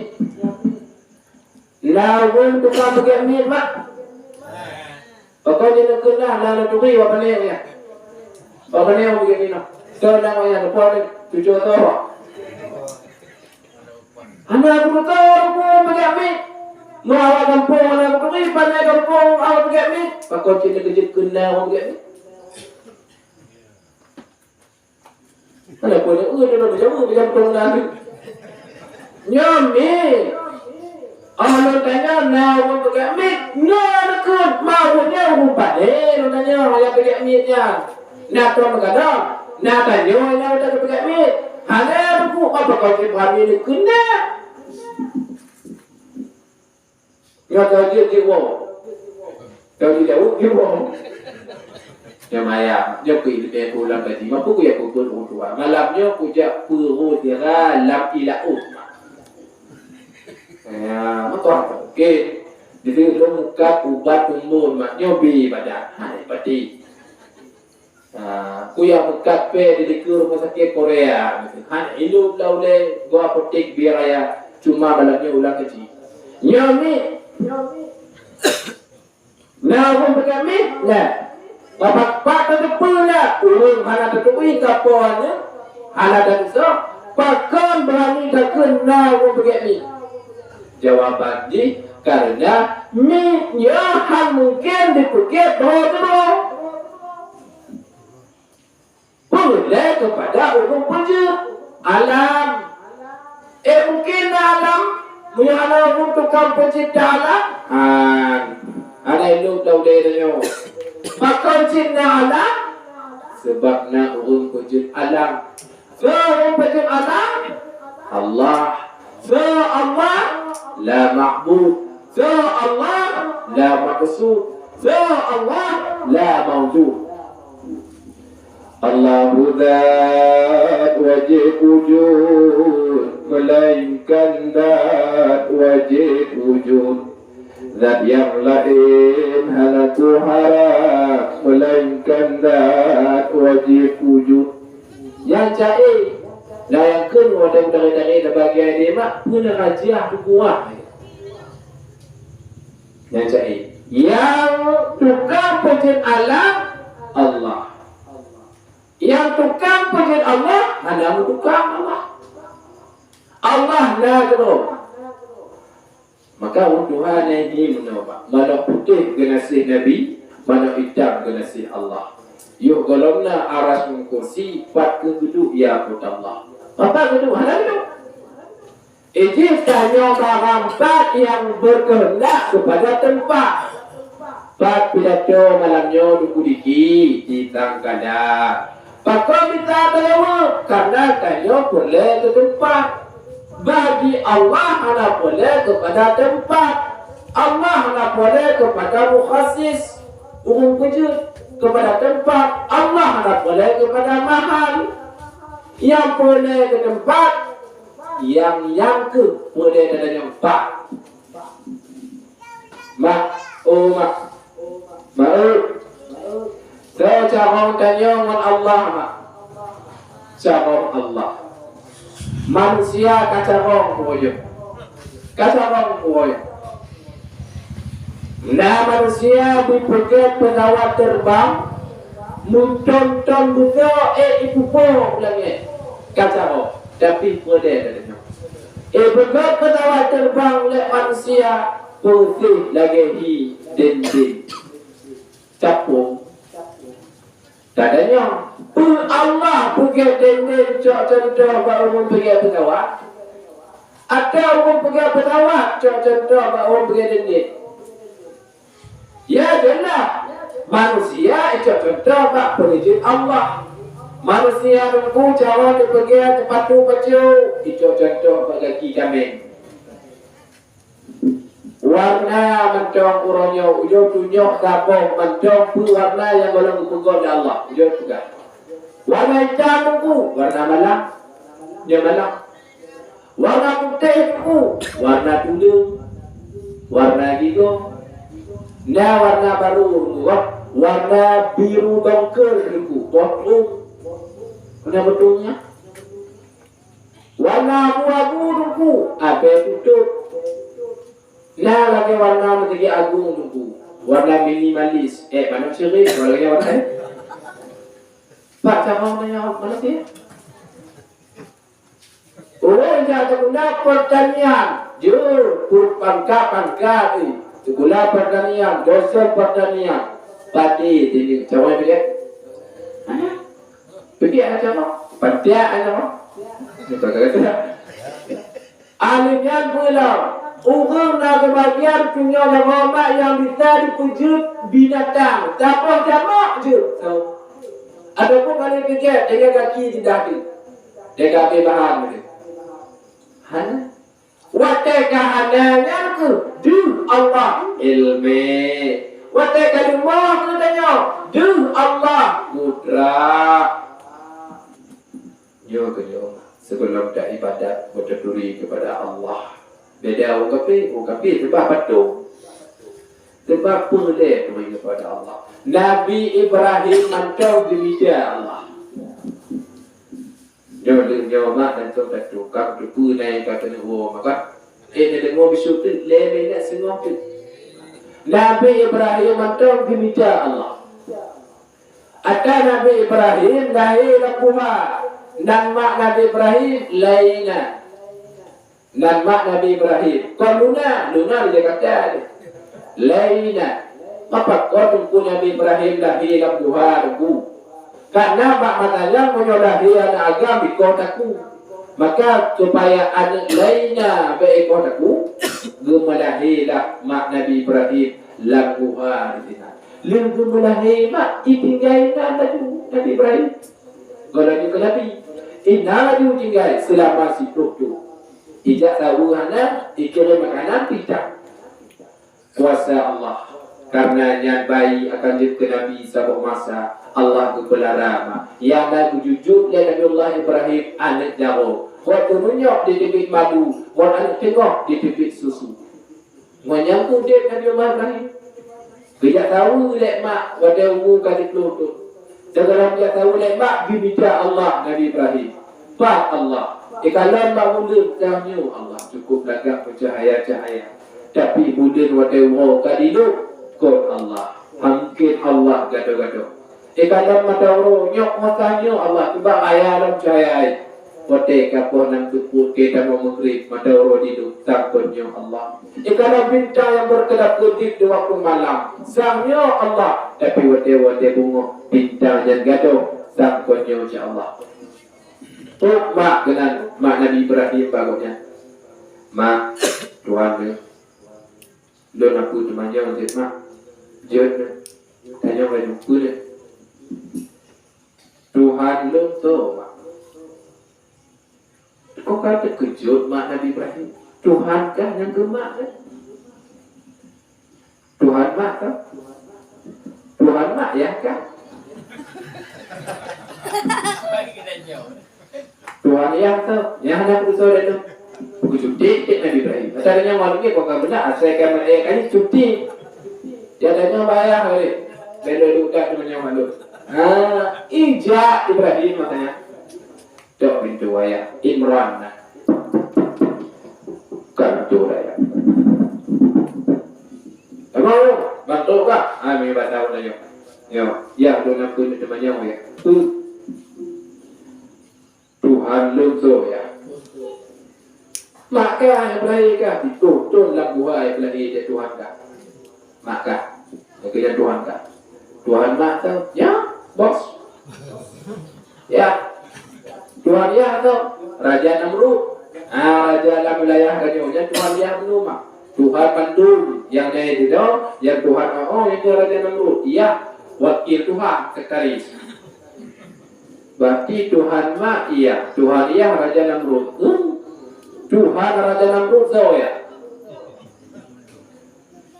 Na ureueng tukang peugèt miet, mak? Pakon jih neukheun na, na neuturi wak panèng nyan. Wak panèng peugèt miet nyoe. Soe nama nyan? Lupa ni. Cucu atau apa? Hana geupeugah ureueng peugèt miet. Meu awak gampông hana geuturi, pandai gampông awak peugèt miet. Pakon cit lagèe jeuet keu na ureueng peugèt miet. Hana peue nyang eu, lôn jaweub, lôn jaweub keu na. Nyoe miet. Oh, lôn tanyong na ureueng peugèt miet. Nyoe neukheun, ma ureueng nyoe ureueng padé, lôn tanyong nyang peugèt miet nyan. Na kon meugadang, na tanyoe nyang ka geupeugèt miet. Hana teupeu apa kau cit beurani neukheun na. Nyoe ka jeuet jeuet woe. Ka jeuet jauh jeuet woe. Nyoe maya, nyoe keu ileumèe keu ulang kaji. Mampu keu ya keu ureueng tuha. Malam nyoe kujak peurô dira lam ié laôt. Ya, meutuah tu. Okey. Jadi, lôn mukat ubat tumbon mak nyoe bi badan. Hai, pati. Ha, kujak mukat pè di dikeue rumoh sakét Korea. Hana ilôn lam ulèe goe apotek bi raya. Cuma malam nyoe ulang kaji. Nyoe mi. Na ureueng peugèt miet? Na. Pat-pat tateupeue na ureueng hana taturi kapo nyan, hana tatusoe, pakon beurani takheun na ureueng peugèt miet? Jawaban jih, kareuna miet nyoe hana mungken jipeugèt droe keudroe. Peureulèe keupada ureueng peujeuet alam. Eh, mungken na alam, meunyoe hana ureueng tukang peucebta alam? Han, hana ilôn lam ulèe tanyoe. Pakon cit na alam? Sabab na ureueng peujeuet alam. Soe ureueng peujeuet alam? Allah. Soe Allah? La ma'bud. Soe Allah? La maqsud. Soe Allah? La maujud. Allahu zat wajéb wujud, meulainkan zat wajéb wujud. Zat nyang laén hana kuharap, meulainkan zat wajéb wujud. Nyang ca-e, na nyang kheun watèe geutaré-taré lam bagian deh mak, peue na rajah tukuah. Nyang ca-e. Nyang tukang peujeuet alam, Allah. Nyang tukang peujeuet Allah, hana meutukang Allah. Allah na keudroe. Maka ureueng tuha nyan hi meunoe, manok putéh geunaséh Nabi, manok itam geunaséh Allah. Yoh gohlom na aras ngon kursi, pat keuh geuduek ya Putroe Allah. Pat geuduek, hana geuduek. Ijih tanyoe barang pat nyang beukeuheundak keupada teumpat. Pat pidato malam nyoe Teungku Diki di Tangkala. Pakon mita teuleumeuh? Karena tanyoe peureulèe keu teumpat. Bagi Allah hana peureulèe keupada teumpat. Allah hana peureulèe keupada mukhasis, ureueng peujeuet keupada teumpat. Allah hana peureulèe keupada mahal. Nyang peureulèe keu teumpat, nyang nyan keuh peureulèe tatanyong pat. Mak, oh mak. Mak, oh. Soe carông tanyoe ngon Allah, mak? Carông Allah. Manusia ka carông peue? Ka carông peue? Na manusia jipeugèt peusawat teureubang, meuton-ton beutôi ék jipeupo u langèt. Ka carông, tapi peue lé lagèe nyoe. Ipeugèt peusawat teureubang lé manusia, peuséh lagèe hi dendeng capông. Ka tanyong, peue Allah peugèt dendeng cok cuntoh bak ureueng peugèt peusawat? Atawa ureueng peugèt peusawat cok cuntoh bak ureueng peugèt dendeng? Ya jeulaih, manusia icok cuntoh bak peungeujeuet Allah. Manusia Teungku cara jipeugèt seupatu pacu, icok cuntoh bak gaki kaméng. Warna mantong uroe nyoe, ujoe tunyok saboh mantong peue warna nyang gohlom geupeugot lé Allah. Ujoe peugah. Warna itam Teungku, warna malam. Nyoe malam. Warna putéh Teungku, warna tuleueng. Warna gigoe. Na warna barô Teungku, warna biru dongker Teungku, boh trueng. Warna beutôi nyan. Warna abu-abu Teungku, abée tutôp. Na lagée warna Meuseujid Agong Teungku, warna minimalis. Eh, manok syirik, lagée warna, eh? Pak, sama warna nyan, mana sih? Ureuëng nyang teupeuna peurtanian, jeuet, peuet pangkat-pangkat, eh, sikula peurtanian, dosen peurtanian, pati tini, cawan pikiran. Hah? Pikiran hana cawan? Pantiak hana cawan? Ni kata-kata. Akhé nyan peue lom, ureuëng na keubagian tunyok lam horeumat nyang bisa jipeujeuet binatang, saboh jamak jeuet. Ataupun paléng pike, dengan gaki jidah jeuet. Teuka abéh bahan teuh. Hana. Watée ka hana nyan keuh deuh Allah ilmi. Watée ka leumoh keuh tanyoe deuh Allah kudrat. Nyoe keuh nyoe, sigohlom taibadat, beuturi keupada Allah. Beda ureuëng kafé, ureuëng kafé seubab patong. Seubab peue lé turi keupada Allah. Nabi Ibrahim mantong geumita Allah. Nyoe lheueh nyoe mak dan cok datu, ka teupeue na nyang ka keuneuk woe maka. Eh, neudeungoe bisu teuk lhée minèt singoh teuk. Nabi Ibrahim mantong geumita Allah. Ata Nabi Ibrahim lahé lam guha, nan mak Nabi Ibrahim Laina. Nan mak Nabi Ibrahim, kon Luna, Luna di Jakarta. Laina. Mapa kon Teungku Nabi Ibrahim lahé lam guha Teungku? Karena bak masa nyan meunyoe lahé aneuk agam ikoh takue. Maka supaya aneuk Laina bèk ikoh takue, geumeulahé lah mak Nabi Ibrahim lam guha di sinan. Lheueh geumeulahé mak, itinggai inan laju Nabi Ibrahim. Geuh laju keu Nabi. Inan laju tinggai seulama siplôh thon. Ijak saweue hana, ikirém makanan pih that. Kuasa Allah. Karena nyan bayi akan jeuet keu Nabi saboh masa, Allah geupeulara mak. Nyang na geujujut lé Nabiullah Ibrahim aneuk jaroe. Watèe meunyoe jiteubiet madu, watèe aneuk teungoh jiteubiet susu. Meunyoe udép Nabi Allah Ibrahim, geujak saweue lé mak watèe umu ka siplôh thon. Sigohlom geujak saweue lé mak geumita Allah Nabi Ibrahim, "Pat Allah, ikalon bak buleuen." "Tanyoe Allah, cukup lagak meucahaya-cahaya. Tapi buleuen watèe uroe ka dilôp kon Allah. Hana mungken Allah gadôh-gadôh." Ikalon mata uroe, nyoe mata nyoe Allah, cuba raya lom cahya. Watèe ka poh nam seupôt keu tamong Maghrib, mata uroe dilôp, sang kon nyoe Allah. Ikalon bintang nyang beurkedap-keudip di waktu malam, sang nyoe Allah. Tapi watèe-watèe beungoh, bintang nyan gadôh, sang kon nyoe cit Allah. Trôk mak keunan, mak Nabi Ibrahim bak gobnyan. "Mak, Tuhan nyoe." "Lôn na peue teumanyong jeuet, Mak?" "Jeuet nyoe." "Tanyong laju peue nyoe?" "Tuhan lôn soe, Mak?" Kok ka teukeujot mak Nabi Ibrahim. Tuhan kah nyang keu mak nyoe? Tuhan mak kah? Tuhan mak yah kah? Tuhan yah tu, nyang hana peusoe lé tu. Peucuti cit Nabi Ibrahim. Masa tanyoe malam ni, kok ka beuna, asai ka meu'en kali cuti. Dia tanyoe bayah kali. Lalu duka tu meunyoe malu. Ha, ijak Ibrahim makanya. Cok pintoe ayah Imran na. Bukan pintoe ayah. Emang, bantu kah? Ah, mi batau na yo. Yo, ya, tu nak pun teumanyong ya. Tu. Tuhan lôn soe ya. Maka Ibrahim ka dituntun lam buhai Ibrahim dia Tuhan ka. Maka, maka dia Tuhan ka. Tuhan mak tu, ya, bos. Ya. Tuhan ya tu, Raja Namrud. Ah, raja lam wilayah raja nya Tuhan ya tu mah. Tuhan mandum yang naik di dalam, yang Tuhan oh, oh, itu Raja Namrud. Ya, wakil Tuhan, sekretaris. Berarti Tuhan mak iya, Tuhan iya Raja Namrud. Hmm? Tuhan Raja Namrud soe ya?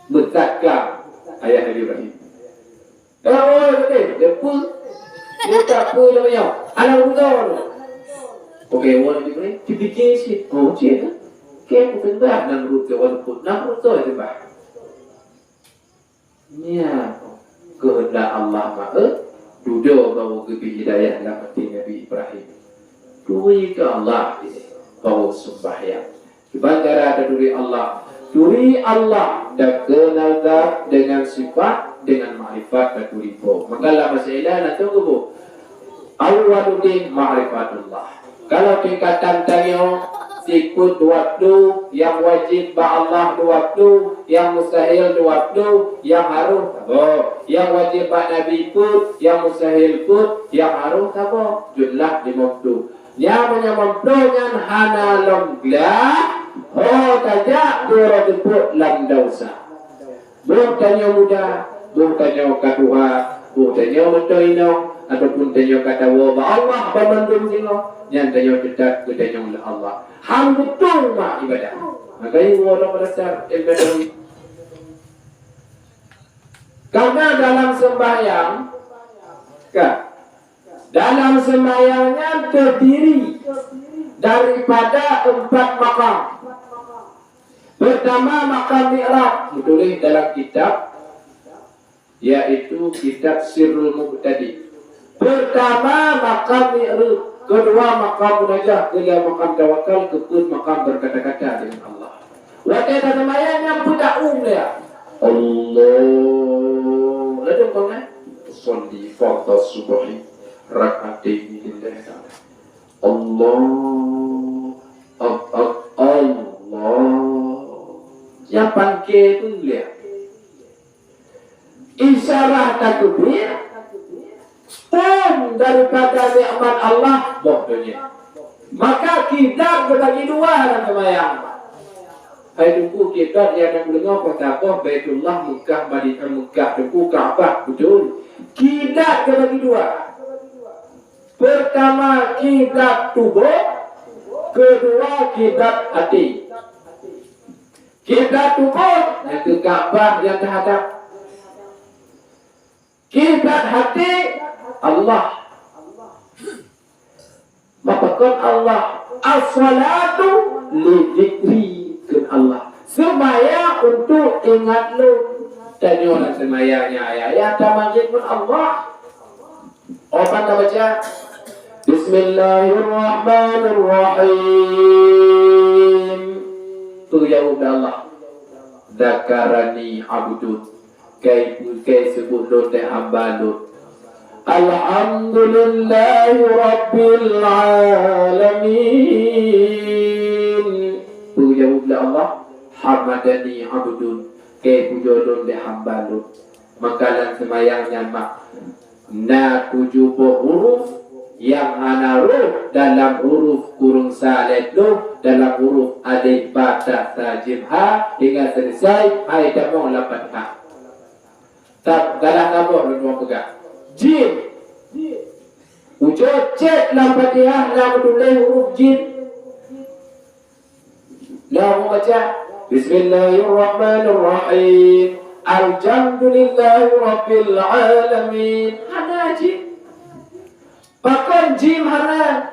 Beutaka ayah Nabi Ibrahim. Eh, oh, betul. Dia pun, dia tak pun namanya. Anak muda tu. Okey, orang Nabi Ibrahim, dia fikir sih. Oh, cik kan? Keu peuseumbah Namrud keu walaupun Namrud soe seumbah. Nyan keuheundak Allah ma'e, dudoe baru geubri hidayah lam até Nabi Ibrahim. Turi keu Allah, baru seumbahyang. Kiban cara taturi Allah? Turi Allah takheun zat deungon sifat, deungon makrifat taturi Po. Maka lam bahasa Ilan na teuh geuboh, awwaluddin ma'rifatullah. Kalau tingkatan tanyoe, sifeut dua ploh, nyang wajéb bak Allah dua ploh, nyang mustahil dua ploh, nyang harôh saboh. Nyang wajéb bak Nabi peuet, nyang mustahil peuet, nyang harôh saboh. Jumlah limong ploh. Nyang meunyoe meuplôh nyan hana lom gleh, ho tajak droe teupot lam desya. Boh tanyoe muda, boh tanyoe ka tuha, boh tanyoe meutoe inong, ataupun tanyoe ka tawoe bak Allah banmandum singoh, nyan tanyoe teutab geutanyong lé Allah. Han beutôi mak ibadah. Maka iwoe lom dasar ilmu tauhid. Karena dalam sembahyang, ka, dalam sembahyang nyan terdiri daripada empat makam. Pertama, makam mi'raj, ditulis dalam kitab, yaitu kitab Sirrul Mubtadi. Pertama, makam mi'raj, kedua, makam munajah, ketiga, makam tawakal, keempat, makam berkata-kata dengan Allah. Watée taseumbahyang nyan peudakwu lé, Allah. Lalu kau kan? Usalli fardhu subhi rak'ataini lillahi ta'ala. Allah, Ak-, Ak-, Allah. Nyang pangke pun lihat. Isyarah takbir, pun daripada nikmat Allah, boh dunia. Maka kiblat geubagi dua dalam sembahyang. Hai Teungku, kiblat nyang na meuleugoe kota boh Baitullah, Mekah, Madinah, Mekah, Teungku, Ka'bah, betul. Kiblat geubagi dua. Pertama, kiblat tuboh, kedua, kiblat até. Kiblat tuboh, nyang keu Ka'bah nyang teuhadap. Kiblat até, Allah. Maka kon Allah, "As-salatu li dzikri," kheun Allah. Seumayang untuk ingat Lôn. Tanyoe lam seumayang nyan ayah-ayah tamagét ngon Allah. Opat tabaca, "Bismillahirrahmanirrahim." Peujaweueb lé Allah, "Dzakarani abdun." Kai, kai seubut Lôn lé hamba Lôn. Alhamdulillahi rabbil alamin. Peujaweueb lé Allah, "Hamadani abdun." Kai pujoe Lôn lé hamba Lôn. Maka lam seumayang nyan mak na tujoh boh huruf nyang hana rhoh dalam huruf kureueng sa lhèe ploh, dalam huruf alif, ba, ta, tha, jim, ha, hingga seuleusai, hai tamong lam Fatihah. Tab-, galah saboh lôn tuan peugah. Jim. Ujoe cit lam Fatihah na meutuléh huruf jim. Dah meubaca, "Bismillahirrahmanirrahim. Alhamdulillahi rabbil alamin." Hana jim. Pakon jim hana?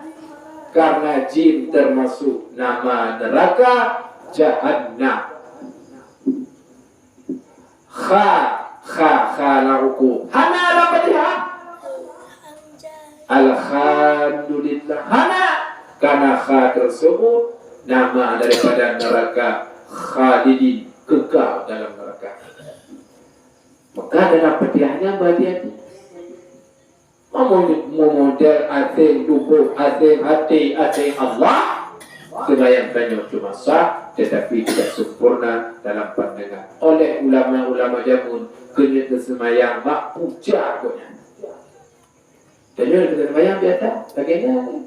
Karena jim termasuk nama neraka Jahannam. Kha, kha, kha lam ruku'. Hana lam Fatihah. Alhamdulillah. Hana. Karena kha tersebut nama daripada neraka khalidin, kekal dalam neraka. Maka dalam Fatihah nyan berhati-hati. Meunyo-, meumodel asèng tuboh, asèng até, asèng Allah, seumayang tanyoe cuma sah, tetapi tidak sempurna dalam pandangan oleh ulama-ulama jameun, keuneuk geuseumayang bak puja gobnyan. Tanyoe geuseumayang biasa, lagèe nyan.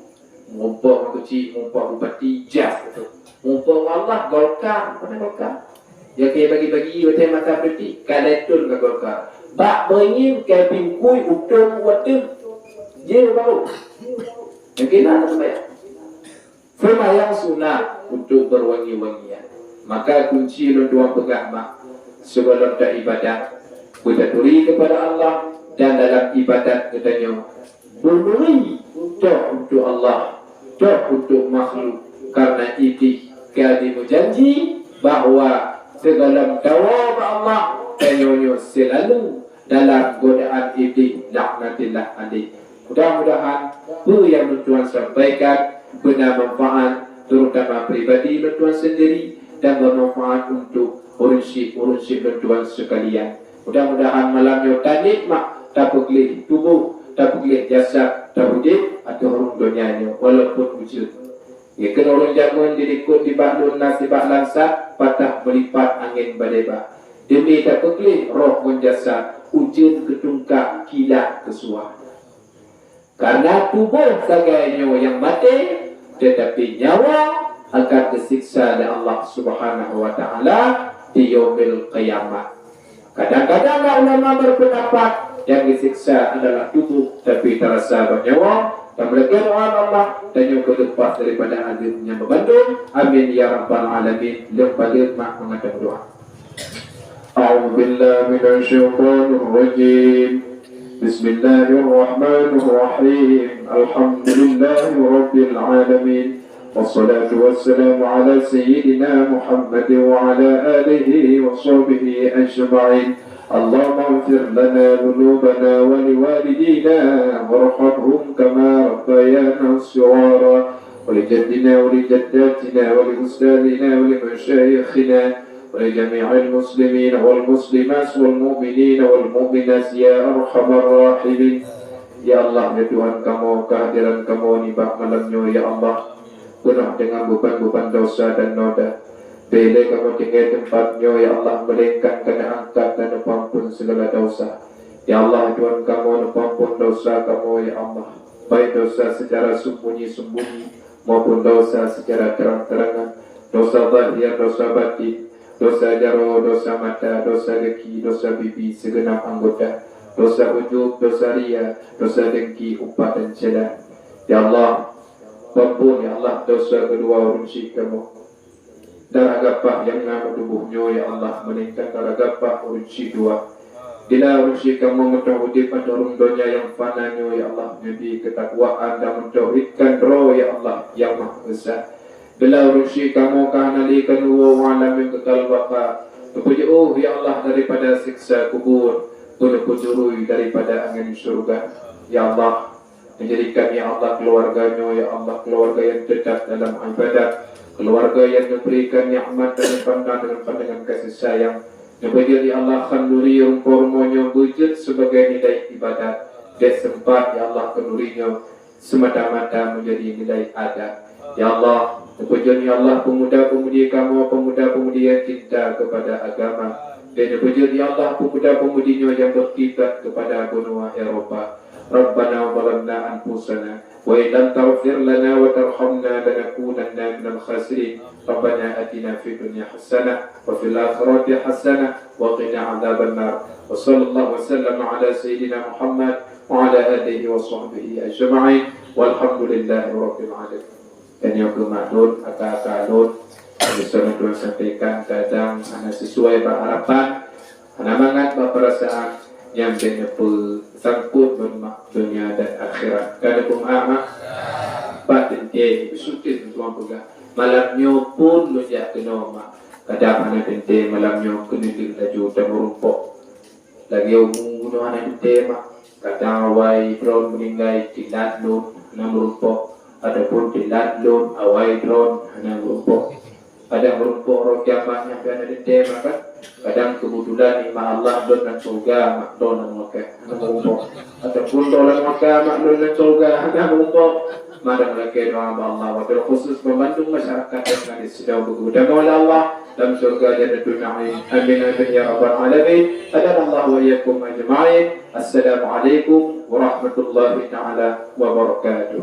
Muphom keuchik, muphom bupati, jas. Muphom Allah, Golkar. Mana Golkar? Nyang keu bagi-bagi watèe masa politik, ka lhèe thôn ka Golkar. Bak beungieng ka pingkui utông watèe. Jeuet baru. Nyang keu na seumayang. Seumayang sunat untuk berwangi-wangian. Maka kunci lôn tuan peugah mak, sigohlom taibadat, beutaturi kepada Allah, dan dalam ibadat geutanyoe beunuri toh untuk Allah, toh untuk makhluk, karena idéh Ka jimeujanji bahwa sigohlom tawoe bak Allah, tanyoe nyoe seulalu dalam godaan Iblih laknatillah alaih. Mudah-mudahan peue nyang lôn tuan sampaikan beuna manfaat, terutama pribadi lôn tuan sendiri, dan bermanfaat untuk ureuëng syik-ureuëng syik lôn tuan sekalian. Mudah-mudahan malam nyoe tanikmat, tapeugleh tuboh, tapeugleh jasad, taudeb ateueh rhueng donya nyoe walaupun ujeuen. Nyoe keunoe ureuëng jameun dilikot nibak lôn na sibak langsat, patah meulipat angén badée ba. Deumi tapeugleh roh ngon jasad, ujeuen keu tungka, kilat keu suah. Karena tuboh sagai nyoe nyang maté, teutapi nyawa akan geuseksa lé Allah Subhanahu wa Taala di Yaumil Qiyamah. Kadang-kadang na ulama berpendapat nyang geuseksa adalah tuboh, tapi tarasa bak nyawa. Dan meulakée doa bak Allah, tanyoe keu leupah daripada azab nyan bandum. Amin ya rabbal alamin. Leumpah-leumpah mangat doa. أعوذ بالله من الشيطان الرجيم. بسم الله الرحمن الرحيم. الحمد لله رب العالمين. والصلاة والسلام على سيدنا محمد وعلى آله وصحبه أجمعين. اللهم اغفر لنا ذنوبنا ولوالدينا وارحمهم كما ربيانا صغارا. ولجدنا ولجداتنا ولأستاذنا ولمشايخنا ولجميع المسلمين والمسلمات والمؤمنين والمؤمنات يا أرحم الراحمين. Ya Allah, ya Tuhan kamoe, kehadiran kamoe nibak malam nyoe, ya Allah, peunoh deungon beuban-beuban dosa dan noda. Bék lé kamoe tinggai teumpat nyoe, ya Allah, melainkan ka neuangkat dan neupeuampon segala dosa. Ya Allah, Tuhan kamoe, neupeuampon dosa kamoe, ya Allah. Baik dosa secara sembunyi-sembunyi maupun dosa secara terang-terangan, dosa zahir, dosa batin, dosa jaroe, dosa mata, dosa gaki, dosa bibi, segenap anggota, dosa ujub, dosa ria, dosa dengki, upah dan cela. Ya Allah, ampon, ya Allah, dosa keudua ureuëng syik kamoe. Darah gapah nyang na bak tuboh nyoe, ya Allah, melainkan darah gapah ureuëng syik dua. Bila ureuëng syik kamoe meuteumé udeb ateueh rhueng donya nyang fana nyoe, ya Allah, neubi keutakwaan dan meutauhidkan Droe, ya Allah, nyang Maha Esa. Bila ureuëng syik kamoe ka hana lé keunoe u alam nyang kekal baka, neupeujeuôh, ya Allah, daripada siksa kubur, beuneupeujurui daripada angén syeuruga. Ya Allah, Neujadikan, ya Allah, keuluwarga nyoe, ya Allah, keuluwarga nyang teutab dalam ibadat, keuluwarga nyang neuberikan nikmat dan neupandang deungon pandangan kasih sayang. Neupeujeuet, ya Allah, khanduri rumpok rumoh nyoe beujeuet sibagai nilai ibadat. Bék seumpat, ya Allah, khanduri nyoe seumata-mata meujadi nilai adat. Ya Allah, neupeujeuet, ya Allah, peumuda-peumudi kamoe, peumuda-peumudi nyang cinta keupada agama. Dan neupeujeuet, ya Allah, peumuda-peumudi nyoe nyang beukiblat keupada benua Eropa. ربنا ظلمنا أنفسنا وإن لم تغفر لنا وترحمنا لنكونن من الخاسرين. ربنا آتنا في الدنيا حسنة وفي الآخرة حسنة وقنا عذاب النار. وصلى الله وسلم على سيدنا محمد وعلى آله وصحبه أجمعين. والحمد لله رب العالمين. Dan nyang keumaklum aka-aka lôn, nyang tuan sampaikan kadang hana sesuai bak harapan, hana mangat bak peurasaan, nyan bék neupeusangkot lôn mak donya dan akhirat. Ka neupeumaaf, mak? Pat teuntée, beusutét lôn tuan peugah. Malam nyoe phon lôn jak keunoe, mak. Kadang hana teuntée malam nyoe keuneuk laju tameurumpok. Lagée umu bunoe hana teuntée, mak. Kadang awai droen meuninggai teulat lôn hana meurumpok, ataupun teulat lôn awai droen hana meurumpok. Kadang meurumpok roh kiamat nyang hana teuntée, mak, kan? Kadang keubeutulan nikmat Allah lôn lam syeuruga, mak, lôn lam neuraka hana meurumpok. Ataupun lôn lam neuraka, mak, lôn lam syeuruga hana meurumpok. Mari meulakée doa bak Allah, wabil khusus bak bandum masyarakat nyang ka jisidroe beugeudamai lé Allah lam syeuruga Jannatun Naim. Amin, amin, ya rabbal alamin. Hadanallahu wa iyyakum ajma'in. Assalamualaikum warahmatullahi taala wabarakatuh.